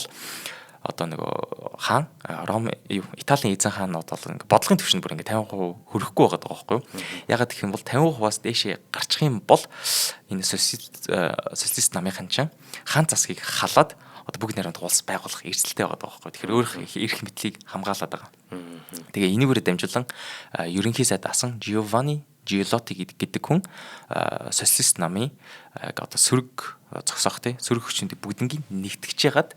одоо нөгөө хаан Ром Италийн эзэн хаан бол ингээ бодлогын түвшинд бүр ингээ 50% хөрөхгүй байгаа байхгүй юу? Яагаад гэх юм бол 50%-аас дээшээ гарчих юм бол энэ социалист намынхан чинь хаан засгийг халаад одоо бүгд найрамдах улс байгуулах эрсдэлтэй байгаа байхгүй. Тэгэхээр өөрөх эрх мэдлийг хамгаалаад байгаа. Тэгээ энийгээрээ дамжуулан ерөнхий сайд асан Giovanni Giolitti гэдэг хүн социалист намын одоо сөрөг зогсоох тий сөрөг хүчинд бүгднгийн нэгтгэж ягаад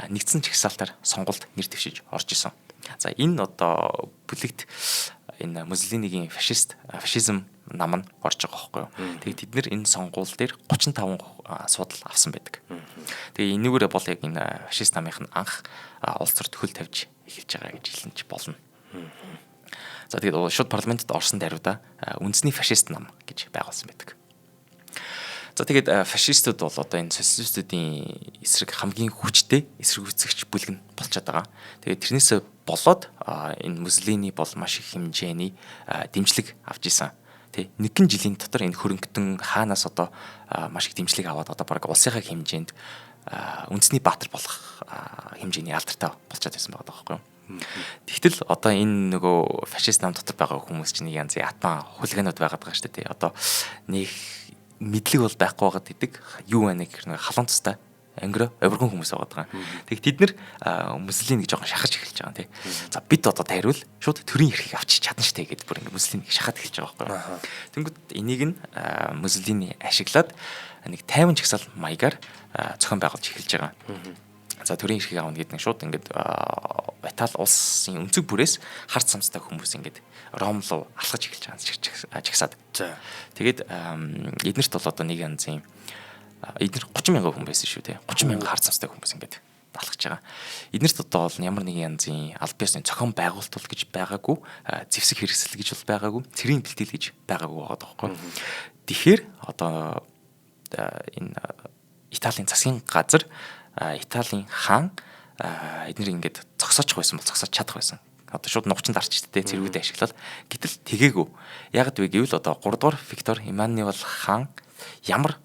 нэгдсэн чагсаалтаар сонгуульд нэр дэвшиж орж исэн. За, энэ одоо бүлэгт энэ Муссолинигийн фашизм нам нь орж байгаа байхгүй юу. Тэгээд тэд нэр энэ сонгуул дээр 35 судал авсан байдаг. Тэгээ энүүгээрээ бол яг энэ фашист намынх нь анх улс төрт хөл тавьж эхэлж байгаа гэж хэлэн ч болно. За, тэгээд шууд парламентод орсон даруйда үндэсний фашист нам гэж байгуулсан байдаг. За, тэгээд фашистууд бол одоо энэ социалистуудын эсрэг хамгийн хүчтэй эсрэгүүцэгч бүлэг нь болчиход байгаа. Тэгээд тэрнээсээ болоод энэ Муссолини бол маш их хэмжээний дэмжлэг авч исэн. Тэ, нэгэн жилийн дотор энэ хөрөнгөтөн хаанаас одоо маш их дэмжлэг аваад одоо баг улсынхаа хэмжээнд үндэсний баатар болох хэмжээний алдартай болчиход байсан байгаа байхгүй юу? Тэгтэл одоо энэ нөгөө фашист нам дотор байгаа хүмүүс чинь нэг янзын атман хулиганууд байгаад байгаа шүү дээ. Одоо нэг мэдлэг бол байхгүй байгаад идэг. Юу байна гэхээр нэг халуун тустай ангиро овиргон хүмүүс байгаа даа. Тэг тэд нэр Муссолинийг жоохон шахаж эхэлж байгаа юм тий. За бид одоо дайруул шууд төрийн эрхийг авчиж чадна штэ гэдээ бүр ингээ Муссолинийг шахаад эхэлж байгаа байхгүй. Тэнгүүд энийг нь Муссолини ашиглаад нэг 50 жагсаал маягаар зохион байгуулж эхэлж байгаа. За төрийн эрхийг авна гэдэг нь шууд ингээд Итали улсын өнцөг бүрээс харц самстай хүмүүс ингээд Ром руу алхаж эхэлж байгаа жагсаад. За. Тэгээд эднэрт бол одоо нэг янзын эднэр 30 мянган хүн байсан шүү дээ. 30 мянган харц самстай хүмүүс ингээд алхаж байгаа. Эднэрт одоо бол ямар нэгэн янзын аль биесны зохион байгуулалт гэж байгаагүй, зэвсэг хэрэгсэл гэж бол байгаагүй, цэрийн бэлтгэл гэж байгаагүй байгаа байхгүй. Тэгэхээр одоо энэ Италийн засгийн газар Италийн хаан эднэр ингээд зогсоочих байсан бол зогсоож чадах байсан. Одоо шууд нугчин дарч тэ цэргүүдээ ашиглал. Гэтэл тэгээгүй. Яг вэ гэвэл одоо 3 дугаар Виктор Эммануэл хаан ямар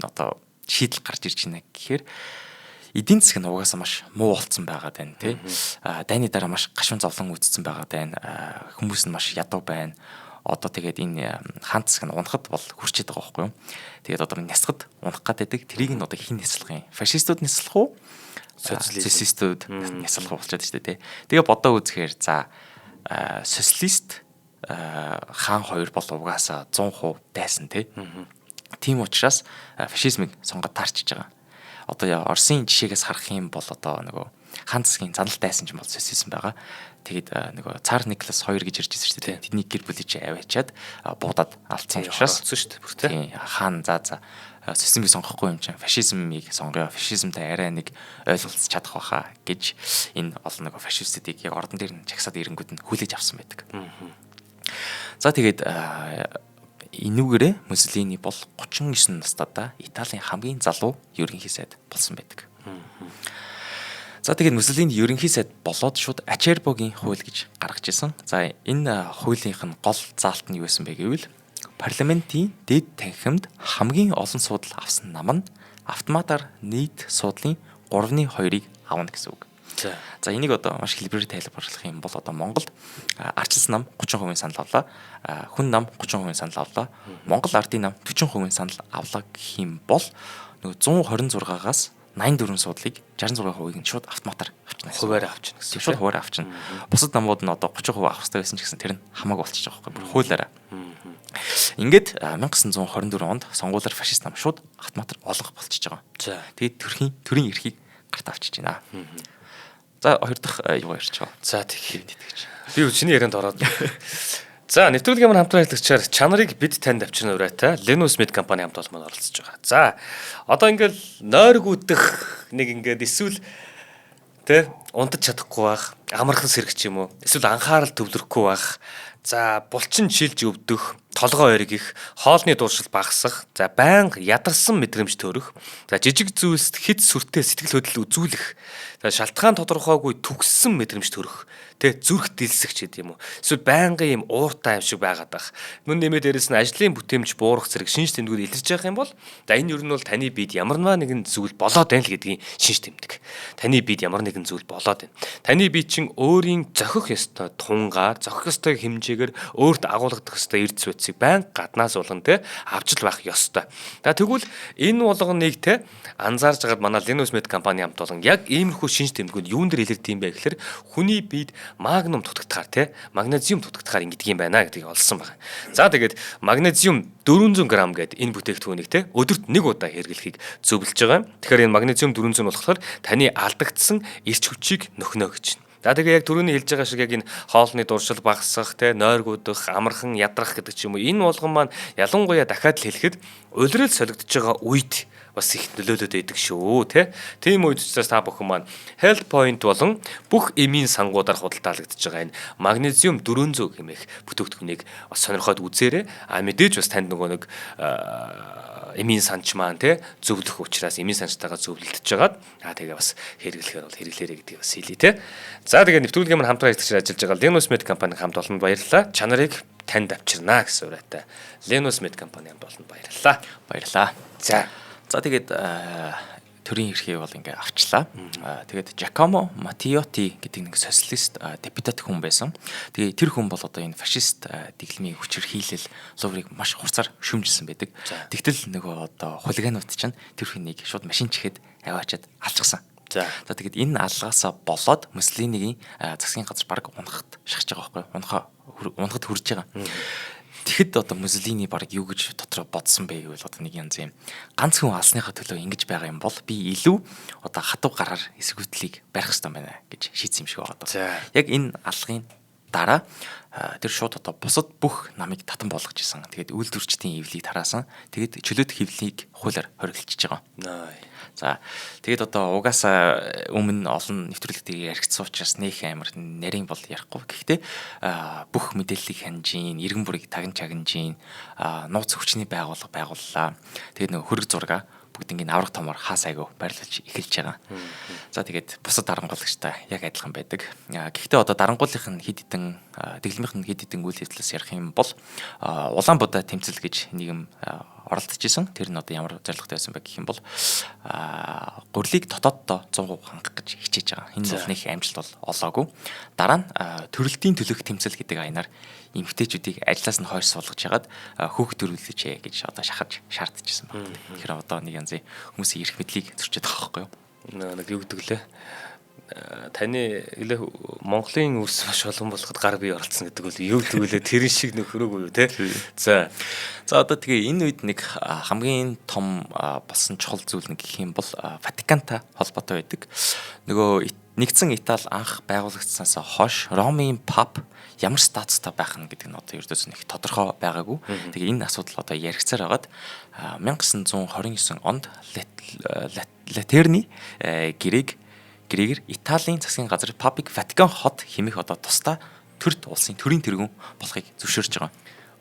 одоо шийдэл гарч ирж байна гэхээр эдийн засаг нь угаасаа маш муу болцсон байгаа даа тий. Дайны дараа маш гашуун зовлон үүссэн байгаа даа. Хүмүүс нь маш ядуу байна. Одоо тэгээд энэ хаан засаг нь унахад бол хүрчээд байгаа байхгүй юу. Тэгээд одоо нясгад унах гад байдаг. Тэрийг нь одоо хэн няслах юм? Фашистууд няслах уу? Социалистууд няслах болчиход шүү дээ тий. Тэгээ бодоо үзэхээр за социалист хаан хоёр бол угаасаа 100% дайсан тий. Тийм учраас фашизмыг сонгоод таарчиж байгаа. Одоо Оросын жишээгээс харах юм бол одоо нөгөө хаан засгийн занал дайсан ч бол социализм байгаа. Тэгээд нөгөө цар Николас 2 гэж ярьж байсан шүү дээ. Тэдний гэр бүлийг чи аваачаад буудаад алдсан учраас шүү дээ. Бүр тий. Хаан за социализмыг сонгохгүй юм чинь фашизмыг сонгоё. Фашизмтай арай нэг ойлголцож чадах байхаа гэж энэ олон нөгөө фашистуудыг яг ордон дээр нь жагсаад ирэнгүүд нь хүлээж авсан байдаг. За тэгээд энүүгээрээ Муссолини бол 39 настайдаа Италийн хамгийн залуу ерөнхий сайд болсон байдаг. За тэгээд Муссолини ерөнхий сайд болоод шууд Ачербогийн хууль гэж гаргаж ирсэн. За энэ хуулийнх нь гол заалт нь юу байсан бэ гэвэл парламентийн дээд танхимд хамгийн олон суудал авсан нам нь автоматар нийт суудлын 3.2-ыг авна гэсэн үг. За энийг одоо маш хэлбэрээр тайлбарлах юм бол одоо Монголд арчилсан нам 30% санал авлаа, хүн нам 30% санал авлаа, Монгол ардын нам 40% санал авлаа гэх юм бол нөгөө 126-аас 84 суудлыг 66%-ийг нь шууд автоматар авчна. Хуваараа авчна гэсэн. Шууд хуваараа авчна. Бусад намууд нь одоо 30% авах хэрэгтэй байсан ч гэсэн тэр нь хамаагүй болчихж байгаа байхгүй бүр хуулиараа. Ингээд 1924 онд сонгуулиар фашист нам шууд автоматар олонх болчихж байгаа. За. Тэгээд төрийн эрхийг гарт авчиж байна. За хоёр дахь юугаар ярьж байгаа. За тэгье. Би чиний ярианд ороод. За нэвтрүүлгийн маань хамтран ажиллагчаар чанарыг бид танд авчирна урайтай Lenus Med компани хамт олон маань оролцож байгаа. За одоо ингээл нойргүүдэх нэг ингээд эсвэл тэ унтаж чадахгүй байх, амархан сэрэх ч юм уу, эсвэл анхаарал төвлөрөхгүй байх, за булчин шилж өвдөх, толгой ориг их, хоолны дуршил багасах, за байнга ядарсан мэдрэмж төрөх, за жижиг зүйлсд хэд сүртэй сэтгэл хөдлөл үзүүлэх, за шалтгаан тодорхойгүй төгссөн мэдрэмж төрөх, тэ зүрх дэлсэх ч гэдэг юм уу. Эсвэл байнгын юм ууртай юм шиг байгаад байх. Мөн нэмээд дээрэс нь ажлын бүтээмж буурах зэрэг шинж тэмдгүүд илэрч явах юм бол за энэ ер нь бол таны биед ямар нэгэн зүйл болоод байна л гэдгийн шинж тэмдэг. Таны биед ямар нэгэн зүйл болоод байна. Таны бие чинь өөрийн зохих ёстой тунгаар, зохих ёстой хэмжээгээр өөрт агуулгадах ёстой эрдэс бүтсийг байнга гаднаас болгон тэ авч л байх ёстой. За тэгвэл энэ болгоныг тэ анзаарж хагаад манай Linus Med компани хамт олон яг иймэрхүү шинж тэмдгүүд юун дээр илэрдэг юм бэ гэхээр хүний биед магнум дутагдахаар тий магнезиум дутагдахаар ингэдэг юм байна гэдгийг олсон байна. За тэгээд магнезиум 400 г гэдэг энэ бүтээгдэхүүнийг тий өдөрт нэг удаа хэрэглэхийг зөвлөж байгаа юм. Тэгэхээр энэ магнезиум 400 болохоор таны алдагдсан эрч хүчийг нөхнө гэж. За тэгээ яг түрүүний хэлж байгаа шиг яг энэ хоолны дуршил багасгах, те нойргуудах, амархан ядрах гэдэг ч юм уу. Энэ болгон маань ялангуяа дахиад л хэлэхэд улирал солигдож байгаа үед бас их нөлөөлөд байдаг шүү, тэ. Тийм үед учраас та бүхэн маань Health Point болон бүх эмийн сангуудаар худалдаалагдж байгаа энэ магнезиум 400 хэмээх бүтээгдэхүүнийг бас сонирхоод үзээрэй. А мэдээж бас танд нөгөө нэг эмийн санч маань тэ зөвлөх учраас эмийн санчтайгаа зөвлөлдөж жагаад тэгээ бас хэрэглэхээр бол хэрэглээрэй гэдгийг бас хэлье тэ. За тэгээ нэвтрүүлгийн маань хамтран ажиллагчаар ажиллаж байгаа Linus Med компани хамт олонд баярлалаа. Чанарыг танд авчирнаа гэсэн уриатай. Linus Med компани хамт олонд баярлалаа. Баярлалаа. За. За тэгээд Төрийн эрхийг бол ингээ авчлаа. Тэгээд Жакомо Матиоти гэдэг нэг социалист депутат хүн байсан. Тэгээ тэр хүн бол одоо энэ фашист дэглэмийн хүчирхийлэл луврыг маш хурцаар шүүмжилсэн байдаг. Тэгтэл нөгөө одоо хулиганууд чинь тэр хүнийг шууд машин чихэд аваачаад алчихсан. За тэгээд энэ алгаасаа болоод Муссолинигийн засгийн газар баг унахад шахаж байгаа байхгүй юу? Унахад хүрж байгаа. Тэгэхэд одоо Муссолини баг юу гэж дотроо бодсон бэ гэвэл одоо нэг янз юм ганц хүн алсныхаа төлөө ингэж байгаа юм бол би илүү одоо хатуу гараар эсэргүүцлийг барих хэрэгтэй байна гэж шийдсэн юм шиг байгаа даа. Яг энэ алгын дараа тэр шууд одоо бусад бүх намыг татан болгож исэн. Тэгээд үйлдвэрчдийн эвлийг тараасан. Тэгээд чөлөөт хэвлэлийг хуулиар хориглолчихж байгаа. За тэгээд одоо угаасаа өмнө олон нэвтрүүлэг дээр яригдсан учраас нөх амар нарийн бол ярихгүй. Гэхдээ бүх мэдээллийг хянжин, иргэн бүрийг тагн чагнажин, нууц хүчний байгууллага байгууллаа. Тэгээд нөгөө хөрөг зурга бүгднийг аврах томор хаа сайгүй байрлуулж эхэлж байгаа. За тэгээд бусад дарангуулагчтай яг адилхан байдаг. Гэхдээ одоо дарангуулынх нь хэд хэдэн дэглэмийнх нь хэд хэдэн үйл явдлаас ярих юм бол Улаан Будаа тэмцэл гэж нэг юм оролдож исэн. Тэр нь одоо ямар зорилготой байсан бэ гэх юм бол гурилыг дотооддоо 100% хангах гэж хичээж байгаа. Энэ бол нэг амжилт бол олоогүй. Дараа нь төрөлтийн төлөх тэмцэл гэдэг аянаар эмэгтэйчүүдийг ажлаас нь хойш суулгаж ягаад хөөх төрүүлээч гэж одоо шахаж шаардчихсан байна. Тэгэхээр одоо нэг янзын хүмүүсийн эрх мэдлийг зөрчиж байгаа байхгүй юу? Нэг юу гэдэг лээ. Таны илээ Монголын үс маш олон болоход гар бие оролцсон гэдэг бол юу гэдэг вүлээ тэрэн шиг нөхрөөгүй юу те. За. За одоо тэгээ энэ үед нэг хамгийн том болсон чухал зүйл нь гэх юм бол Ватикантай холбоотой байдаг. Нөгөө нэгдсэн Итали анх байгуулагдсанаас хойш Ромын пап ямар статустай байх нь гэдэг нь одоо ердөөс нэг тодорхой байгаагүй. Тэгээ энэ асуудал одоо яригцаар байгаад 1929 онд Латерны гэрээгээр Италийн засгийн газар Папыг Ватикан хот хэмээх одоо тусдаа төрт улсын төрийн тэргүүн болохыг зөвшөөрч байгаа.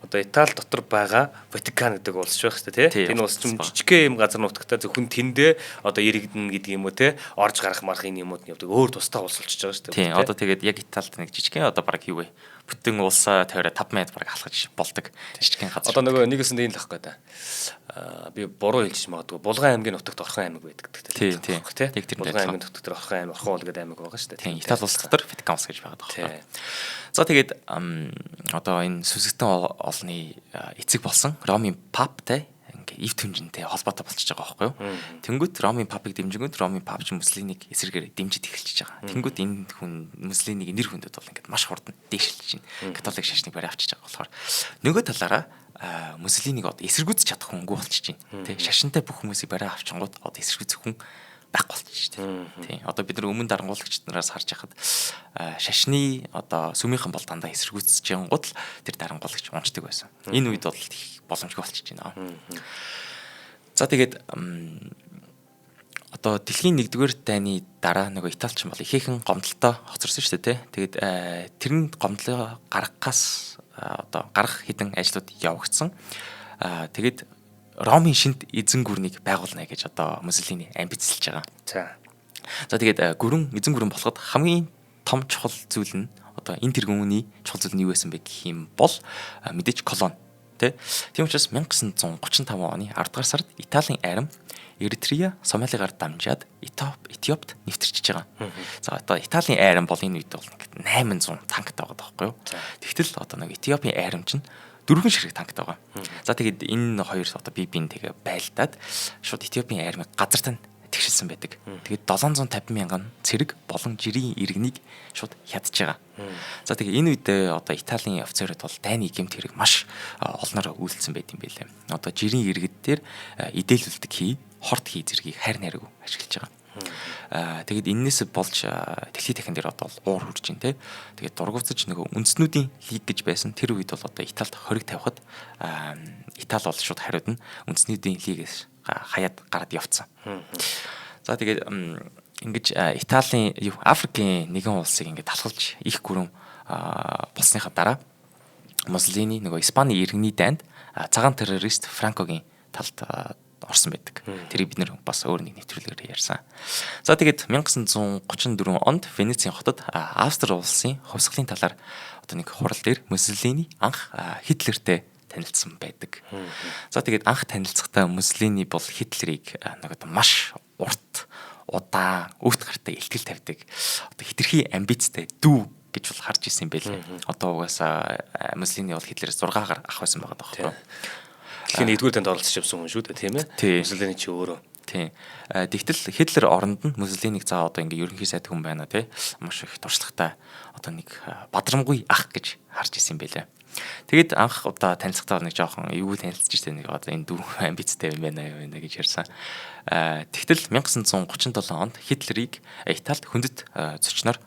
Одоо Итали дотор байгаа Ватикан гэдэг улс байх хэрэгтэй тий. Энэ улс чинь жижигхэн юм газар нутагта зөвхөн тэндээ одоо иргэдэн гэдэг юм уу тий орж гарах марах энэ юмуд нь явдаг өөр тусдаа улс болчихж байгаа шүү дээ. Тийм одоо тэгээд яг Италид нэг жижигхэн одоо баг юу вэ? Бүтэн улсаа тойроо 5 минут баг алхаж болдог жижигхэн газар. Одоо нөгөө нэг өсөнд энэ л ахгүй да. Би буруу хэлж магадгүй. Булган аймгийн нутагт Орхон аймаг байдаг гэдэг. Тийм тийм. Яг тэр Булган аймгийн нутагт тэр Орхон аймаг, Орхон уул гэдэг аймаг байгаа шүү дээ. Тийм Итали улс дотор Ватикан улс гэж байгаа байхгүй. За тэгээд одоо энэ сүсгтэн олны эцэг болсон Ромын паптай ингээ ив түнжинтэй холбоотой болчихж байгаа байхгүй юу. Тэнгүүт Ромын папыг дэмжингүүт Ромын пап ч Муссолинийг эсрэгээр дэмжиж эхэлчихэж байгаа. Тэнгүүт энэ хүн Муссолинийг нэр хүндэд бол ингээд маш хурдан дээшилж байна. Католик шашныг барай авчиж байгаа болохоор нөгөө талаараа Муссолинийг одоо эсэргүүцэж чадах хүнгүй болчихж байна. Тэ шашинтай бүх хүмүүсийг барай авчингууд одоо эсэргүүцэх хүн байхгүй болчихж байна. Тийм. Одоо бид нар өмнө дарангуулагч нараас харж байхад шашны одоо сүмийнхэн бол дандаа эсэргүүцэж янгууд л тэр дарангуулагч унцдаг байсан. Энэ үед бол их боломжгүй болчихж байна. За тэгээд одоо дэлхийн 1-р дайны дараа нөгөө Италичин бол ихээхэн гомдолтой хоцорсон шүү дээ, тэ. Тэгээд тэр нь гомдлоо гаргахаас одоо гарах хэдэн ажлууд явагдсан. Тэгээд Ромын шинт эзэн гүрнийг байгуулна гэж одоо Муссолини амбицлж байгаа. За. За тэгээд гүрэн эзэн гүрэн болоход хамгийн том чухал зүйл нь одоо энэ тэргүүний чухал зүйл нь юу байсан бэ гэх юм бол мэдээж колон тий. Тийм учраас 1935 оны 10 дугаар сард Италийн арим Эритрея Сомалигаар дамжаад Этиопт нэвтэрчиж байгаа. За одоо Италийн арим бол энэ үед бол ингээд 800 танктай байгаа байхгүй юу? Тэгтэл одоо нэг Этиопийн арим чинь 4 ширхэг танктай байгаа. За тэгээд энэ хоёр одоо бие биен тэгээ байлдаад шууд Этиопийн армийг газартаа тэгшилсэн байдаг. Тэгээд 750 мянган цэрэг болон жирийн иргэнийг шууд хядж байгаа. За тэгээ энэ үед одоо Италийн офицерууд бол дайны гэмт хэрэг маш олноор үйлдэлсэн байт юм байлээ. Одоо жирийн иргэд дээр идээлүүлдэг хий, хорт хий зэргийг хайр найраг ашиглаж байгаа. Тэгээд эннээс болж дэлхийн дахин дээр одоо уур хурж байна те. Тэгээд дургуутсаж нөгөө үндснүүдийн лиг гэж байсан. Тэр үед бол одоо Италид хориг тавихад Итали бол шууд хариуд нь үндснүүдийн лигээс хаяад гараад явцсан. За тэгээд ингэж Италийн Африкийн нэгэн улсыг ингээд талхалж их гүрэн болсныхаа дараа Муссолини нөгөө Испани иргэний дайнд цагаан террорист Франкогийн талд орсон байдаг. Тэрийг бид нэр бас өөр нэг нэвтрүүлгээр ярьсан. За тэгээд 1934 онд Венецийн хотод Австри улсын хувьсгалын талаар одоо нэг хурал дээр Муссолини анх Хитлертэй танилцсан байдаг. За тэгээд анх танилцахдаа Муссолини бол Хитлерийг нэг одоо маш урт, удаан, өвт гартай илтгэл тавьдаг. Одоо хитрхи амбицтай дүү гэж бол харж исэн юм байлээ. Одоо угаасаа Муссолини бол Хитлерээс 6-гаар ах байсан байгаа байхгүй юу? Дэлхийн нэгдүгээр дайнд оролцож явсан хүн шүү дээ, тийм ээ. Муссолини чи өөрөө. Тийм. Тэгтэл Хитлер оронд нь Муссолинийг за одоо ингээ ерөнхий сайд хүн байна тий. Маш их туршлагатай одоо нэг бадрамгүй ах гэж харж исэн юм байлээ. Тэгэд анх удаа танилцахдаа нэг жоохон эвгүй танилцж штэ, нэг одоо энэ дүү амбицтай юм байна юм байна гэж ярьсан. Тэгтэл 1937 онд Хитлерийг Италид хүндэт зочноор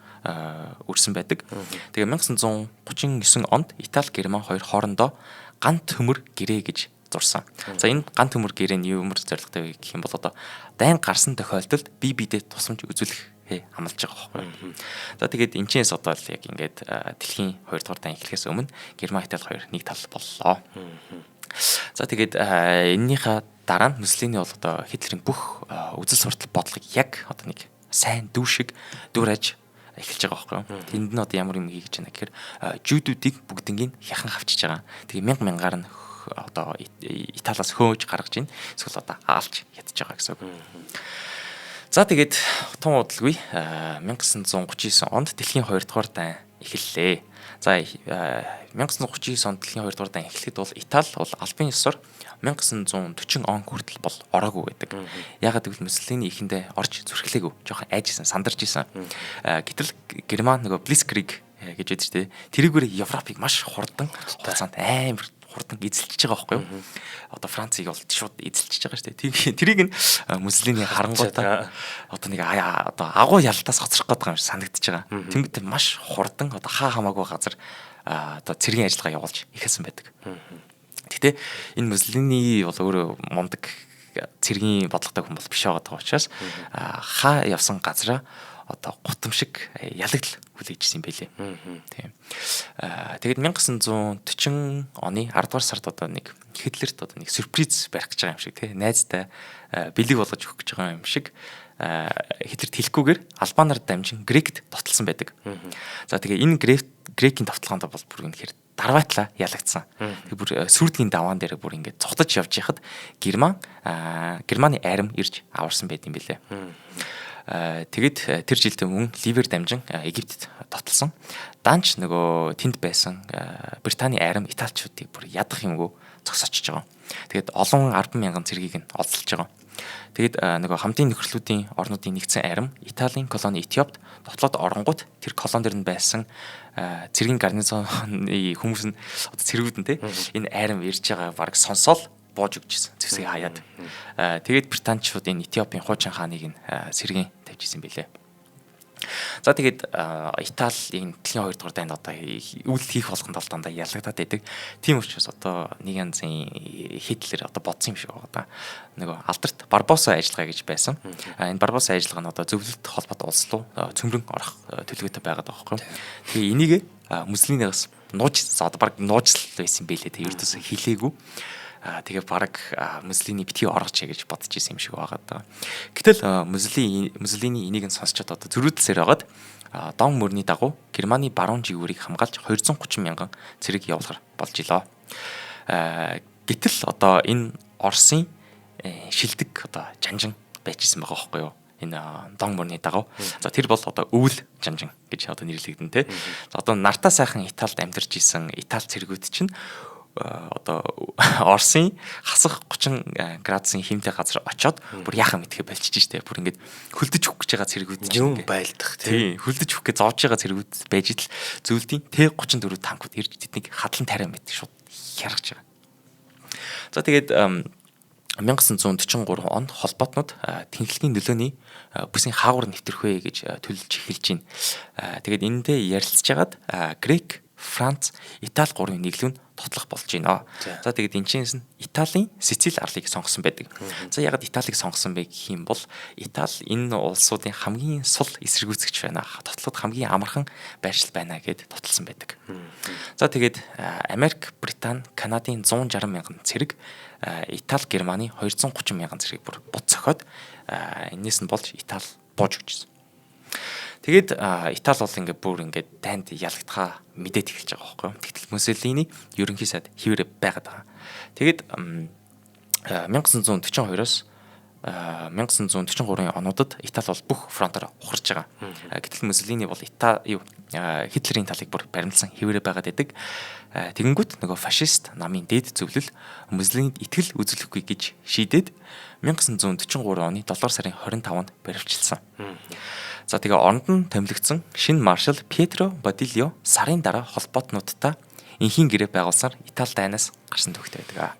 үрсэн байдаг. Тэгээ 1939 онд Итали, Герман хоёр хоорондоо ган төмөр гэрээ гэж зурсан. За, энэ ган төмөр гэрээ нь юмэр зорилготой вэ гэх юм бол одоо дайн гарсан тохиолдолд бие биедээ тусламж үзүүлэх амлаж байгаа байхгүй. За, тэгээд энэчнээс одоо л яг ингээд дэлхийн 2 дугаар дайн эхлэхээс өмнө Герман, Итали хоёр нэг тал боллоо. За, тэгээд энэнийхээ дараа нь Муссолини бол одоо Хитлерийн бүх үзэл суртал бодлогыг яг одоо нэг сайн дүү шиг дуурайж эхэлж байгаа байхгүй юу. Тэнд нь одоо ямар юм хийж байна гэхээр жүүдүүдийг бүгднийг хяхан авчиж байгаа. Тэгээ мянга мянгаар нь одоо Италиас хөөж гаргаж ийн. Эсвэл одоо аалж ядж байгаа гэсэн үг. За, тэгээд тун удалгүй 1939 онд дэлхийн 2 дугаар дайн эхэллээ. За, 1939 онд дэлхийн 2 дугаар дайн эхлэхэд бол Итали бол албан ёсоор 1940 он хүртэл бол ороогүй байдаг. Ягаад гэвэл Муссолини эхэндээ орж зүрхлээгүй. Жохон айжсэн, сандарч исэн. Гэтэл Герман нөгөө Blitzkrieg гэж байдаг шүү дээ. Тэрүүгээр Европыг маш хурдан хугацаанд амар хурдан эзэлчихэж байгаа байхгүй юу? Одоо Францыг бол шууд эзэлчихэж байгаа шүү дээ. Тэрийг нь Муссолини харангуйтаа одоо нэг одоо агуу ялтаас хоцрох гээд байгаа юм шиг санагдчихж байгаа. Тэнгүүд маш хурдан одоо хаа хамаагүй газар одоо цэргийн ажиллагаа явуулж эхэлсэн байдаг. Гэтэ энэ Муссолини бол өөрөө мундаг цэргийн бодлоготой хүн бол биш байгаа учраас хаа явсан газараа одоо гутам шиг ялагдал хүлээжсэн юм байлээ. Тийм. Тэгээд 1940 оны 10 дугаар сард одоо нэг Хитлерт одоо нэг сюрприз барих гэж байгаа юм шиг тий найздаа бэлэг болгож өгөх гэж байгаа юм шиг Хитлерт хэлэхгүйгээр Албанаар дамжин Грект тоталсан байдаг. За, тэгээ энэ Грекийн товтлогоонд бол бүр үнэхээр дарваатлаа ялагдсан. Тэг бүр сүрдгийн даваан дээр бүр ингээд цухтаж явж яхад Германы арим ирж аварсан байт юм билээ. Тэгээд тэр жилдээ мөн Ливер дамжин Египтэд тоталсан. Данч нөгөө тэнд байсан Британий арим Италичуудыг бүр ядах юмгүй зогсоочж байгаа. Тэгээд олон 10 мянган цэргийг нь олзолж байгаа. Тэгээд нөгөө хамтын нөхөрлүүдийн орнуудын нэгдсэн арим Италийн колони Этиопт дотлоод оронгууд тэр колони дээр нь байсан цэргийн гарнизоны хүмүүс нь одоо цэргүүд нь те энэ арим ирж байгаа баг сонсоол бууж өгч ирсэн. Зэвсгийг хаяад. Тэгээд британчууд энэ Этиопийн хуучин хааныг нь сэргийн тавьж исэн бэлээ. За, тэгээд Итали энэ дэлхийн 2 дугаар дайнд одоо үйлдэл хийх болгонд бол дандаа ялагдаад байдаг. Тийм учраас одоо нэг янзын Хитлер одоо бодсон юм шиг байгаа да. Нөгөө алдарт Барбоса ажиллагаа гэж байсан. Энэ Барбоса ажиллагаа нь одоо зөвлөлт холбоот улс руу цөмрөн орох төлөвлөгөөтэй байгаад байгаа байхгүй. Тэгээ энийг Муссолинигаас нууж одоо баг нуужл байсан юм бэлээ. Тэгээ ердөөсөө хилээгүй. Тэгээ баг Муссолини битгий оргоч гэж бодож исэн юм шиг байгаа даа. Гэтэл Муссолини энийг нь сонсчод одоо зөрүүдлсээр байгаад дон мөрний дагуу Германы баруун жигүүрийг хамгаалж 230 мянган цэрэг явуулахар болж илоо. Гэтэл одоо энэ Оросын шилдэг одоо жанжин байжсэн байгаа байхгүй юу? Энэ дон мөрний дагуу. За, тэр бол одоо өвөл жанжин гэж одоо нэрлэгдэн тэ. За, одоо нартаа сайхан Италид амьдарч исэн Итали цэргүүд чинь одоо Оросын хасах 30 градусын хэмтэй газар очоод бүр яхаа мэдхэ болчихж штэ. Бүр ингээд хөлдөж өгөх гэж байгаа цэргүүд чинь юм байлдах. Тийм, хөлдөж өгөх гэж зовж байгаа цэргүүд байж итл зөвлөдийн Т-34 танкууд ирж тэднийг хадлан тариа мэт шууд хяргаж байгаа. За, тэгээд 1943 онд холбоотнууд тэнхлэгийн нөлөөний бүсийн хаагур нэвтрэх вэ гэж төлөлж эхэлж байна. Тэгээд энэндээ ярилцж хагаад Грек, Франц, Итали гурвын нийглүү нь тотлох болж байна. За, тэгээд энэ чинь Италийн Сицили арлыг сонгосон байдаг. За, ягаад Италиг сонгосон бэ гэх юм бол Итали энэ улсуудын хамгийн сул эсэргүүцэгч байна. Тотлоход хамгийн амархан байршил байна гэд тотлсон байдаг. За, тэгээд Америк, Британи, Канадын 160 мянган цэрэг, Итали, Германы 230 мянган цэргийг бүр бут цохиод энэс нь болж Итали бууж өгчсэн. Тэгээд Итали бол ингээд бүр ингээд дайнд ялагдхаа мэдээд эхэлж байгаа байхгүй юу. Тэгтэл Муссолини ерөнхий сайд хэвээр байгаад байгаа. Тэгээд 1942-оос 1943 онуудад Итали бол бүх фронтоор ухарч байгаа. Гэтэл Муссолини бол Хитлерийн талыг бүр баримтлсан хэвээрээ байгаад байдаг. Тэгэнгүүт нөгөө фашист намын дээд зөвлөл Муссолинд итгэл үзүүлэхгүй гэж шийдээд 1943 оны 7 сарын 25-нд баривчилсан. За тэгээ оронд нь томилогдсон шинэ маршал Пьетро Бадильо сарын дараа холбоотнуудтай энхийн гэрээ байгуулсаар Итали дайнаас гарсан төвхтэй байдаг.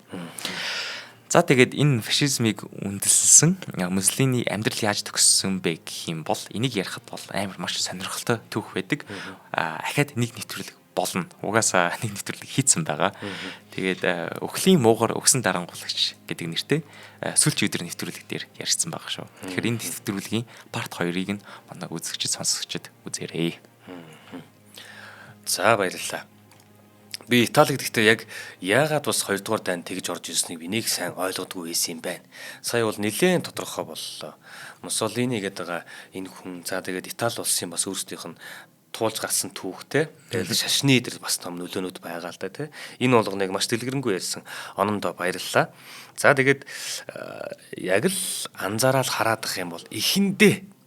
За тэгээд энэ фашизмыг үндэслсэн Муссолини амьдрал яаж төгссөн бэ гэх юм бол энийг ярихад бол амар маш сонирхолтой түүх байдаг. Ахаад нэг нэвтрүүлэг болно. Угаасаа нэг нэвтрүүлэг хийцэн байгаа. Тэгээд өхлийн муугар өгсөн дарангуулагч гэдэг нэртэй сүүлчийн өдөр нэвтрүүлэг дээр ярьсан байгаа шүү. Тэгэхээр энэ нэвтрүүлгийн part 2-ыг нь манай үзэгчид сонсогчид үзээрэй. За баярлалаа. Би Итали гэдэгтээ яг яагаад бас 2 дугаар дайнд тэгж орж ирснийг би нэг сайн ойлгодгүй байсан юм байна. Сая бол нэлээд тодорхой боллоо. Муссолини гэдэг байгаа энэ хүн за тэгээд Итали улсын бас өөрсдийнх нь туулж гарсан түүхтэй. Тэгэл шашны дээр бас том нөлөөнүүд байгаа л да тий. Энэ болгоныг маш дэлгэрэнгүй ярьсан. Онондоо баярлалаа. За тэгээд яг л анзаараад хараадах юм бол эхэндээ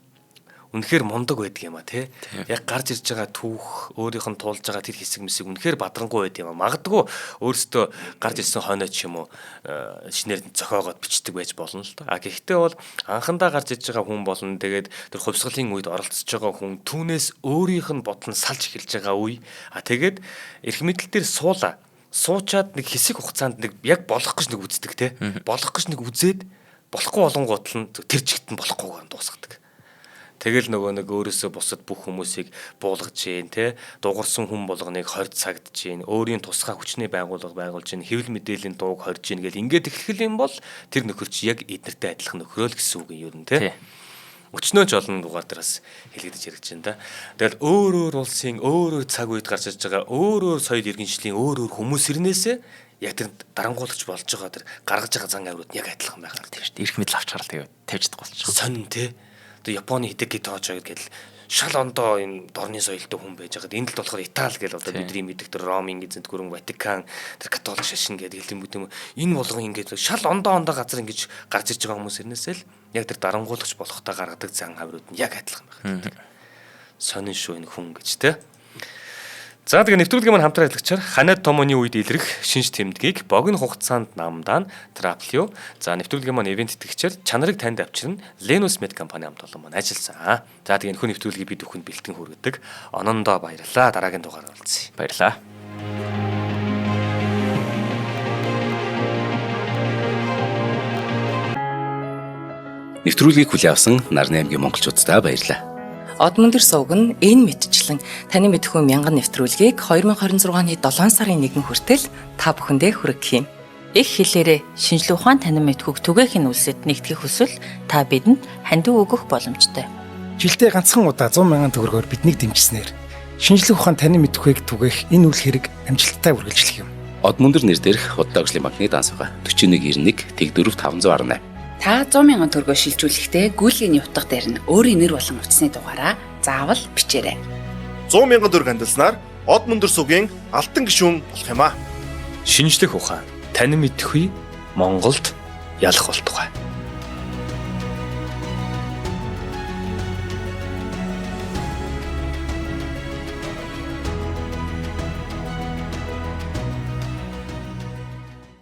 үнэхээр мундаг байдаг юм а тий. Яг гарч ирж байгаа түүх, өөрийнх нь туулж байгаа тэр хэсэг мэсэг үнэхээр бадрангүй байд юм а. Магадгүй өөрөөсөө гарч ирсэн хойноо ч юм уу шинээр зохиогоод бичдэг байж болно л доо. А гэхдээ бол анхандаа гарч ирж байгаа хүн болно. Тэгээд тэр хувьсгалын үед оролцож байгаа хүн түүнээс өөрийнх нь бодол нь салж эхэлж байгаа үе. А тэгээд эрх мэдэл дээр суулаа. Суучаад нэг хэсэг хугацаанд нэг яг болох гэж нэг үздэг тий. Болох гэж нэг үзээд болохгүй болонгууд нь тэр чигт нь болохгүйгээр дуусгадаг. Тэгэл нөгөө нэг өөрөөсөө бусад бүх хүмүүсийг буулгаж гин те, дугарсан хүн болгоныг хорь цагдж гин, өөрийн тусгай хүчний байгууллага байгуулж гин, хэвлэл мэдээллийн дууг хорж гин гэл ингээд эхлэх юм бол тэр нөхөр чи яг эднэртэй адилхан нөхрөө л гэсэн үг юм ер нь те. Өчнөө ч олон дугаар дээр бас хэлэгдэж яригдж байна да. Тэгэл өөр өөр улсын өөр өөр цаг үед гарч ирж байгаа өөр өөр соёл иргэншлийн өөр өөр хүмүүс ирнээсээ яг тэр дарангуулагч болж байгаа тэр гаргаж байгаа зан авирууд яг адилхан байгаа. Тийм шүү дээ. Эрх мэдэл авч харал тэгээ тавьж чадахгүй болчих. Сонин те. Одоо Японы Хидэки Тожо гэдэг шал ондоо энэ дорны соёлтой хүн байж байгаад энэ л болохоор Итали гэл одоо бидний мэддэг тэр Ромын эзэнт гүрэн Ватикан тэр католик шашин гэдэг юм юм. Энэ болгон ингээд шал ондоо ондоо газар ингэж гарч ирж байгаа хүмүүс ирнээсээ л яг тэр дарангуулагч болохтой гаргадаг зан авирууд нь яг адилхан байна. Сонин шүү энэ хүн гэж те. За тэгээ нэвтрүүлгийн маань хамтран ажиллагчаар Ханад Томооны үед илрэх шинж тэмдгийг богино хугацаанд намдаан Траплио. За нэвтрүүлгийн маань ивент итгэгчээр чанарыг танд авчирна Lenus Med компани хамт олон маань ажилласан. За тэгээ энэхүү нэвтрүүлгийг бид бүхэнд бэлтгэн хүргэдэг. Онондоо баярлалаа. Дараагийн дугаараар уулзъя. Баярлалаа. Нэвтрүүлгийг хүлээн авсан Нарны аймгийн монголчууддаа баярлалаа. Од мөндөр сувг нь энэ мэтчлэн таны мэдхүү мянган нэвтрүүлгийг 2026 оны 7 сарын 1 хүртэл та бүхэндээ хүргэх юм. Их хэлээрээ шинжлэх ухаан танин мэдхүйг түгээх нь үлсэд нэгтгэх хүсвэл та бидэнд хандив өгөх боломжтой. Жилдээ ганцхан удаа 100 мянган төгрөгөөр биднийг дэмжсэнээр шинжлэх ухаан танин мэдхүйг түгээх энэ үйл хэрэг амжилттай үргэлжлэх юм. Од мөндөр нэр дээрх Худалдаа хөгжлийн банкны данс байгаа. 4191 Тэг4 518. Та 100 мянган төгрөгөөр шилжүүлэхдээ гүйлгээний утга дээр нь өөрийн нэр болон утасны дугаараа заавал бичээрэй. 100 мянган төгрөг хандилснаар Од мөндөр сугийн алтан гишүүн болох юм аа. Шинжлэх ухаан танин мэдхүй Монголд ялах болтугай.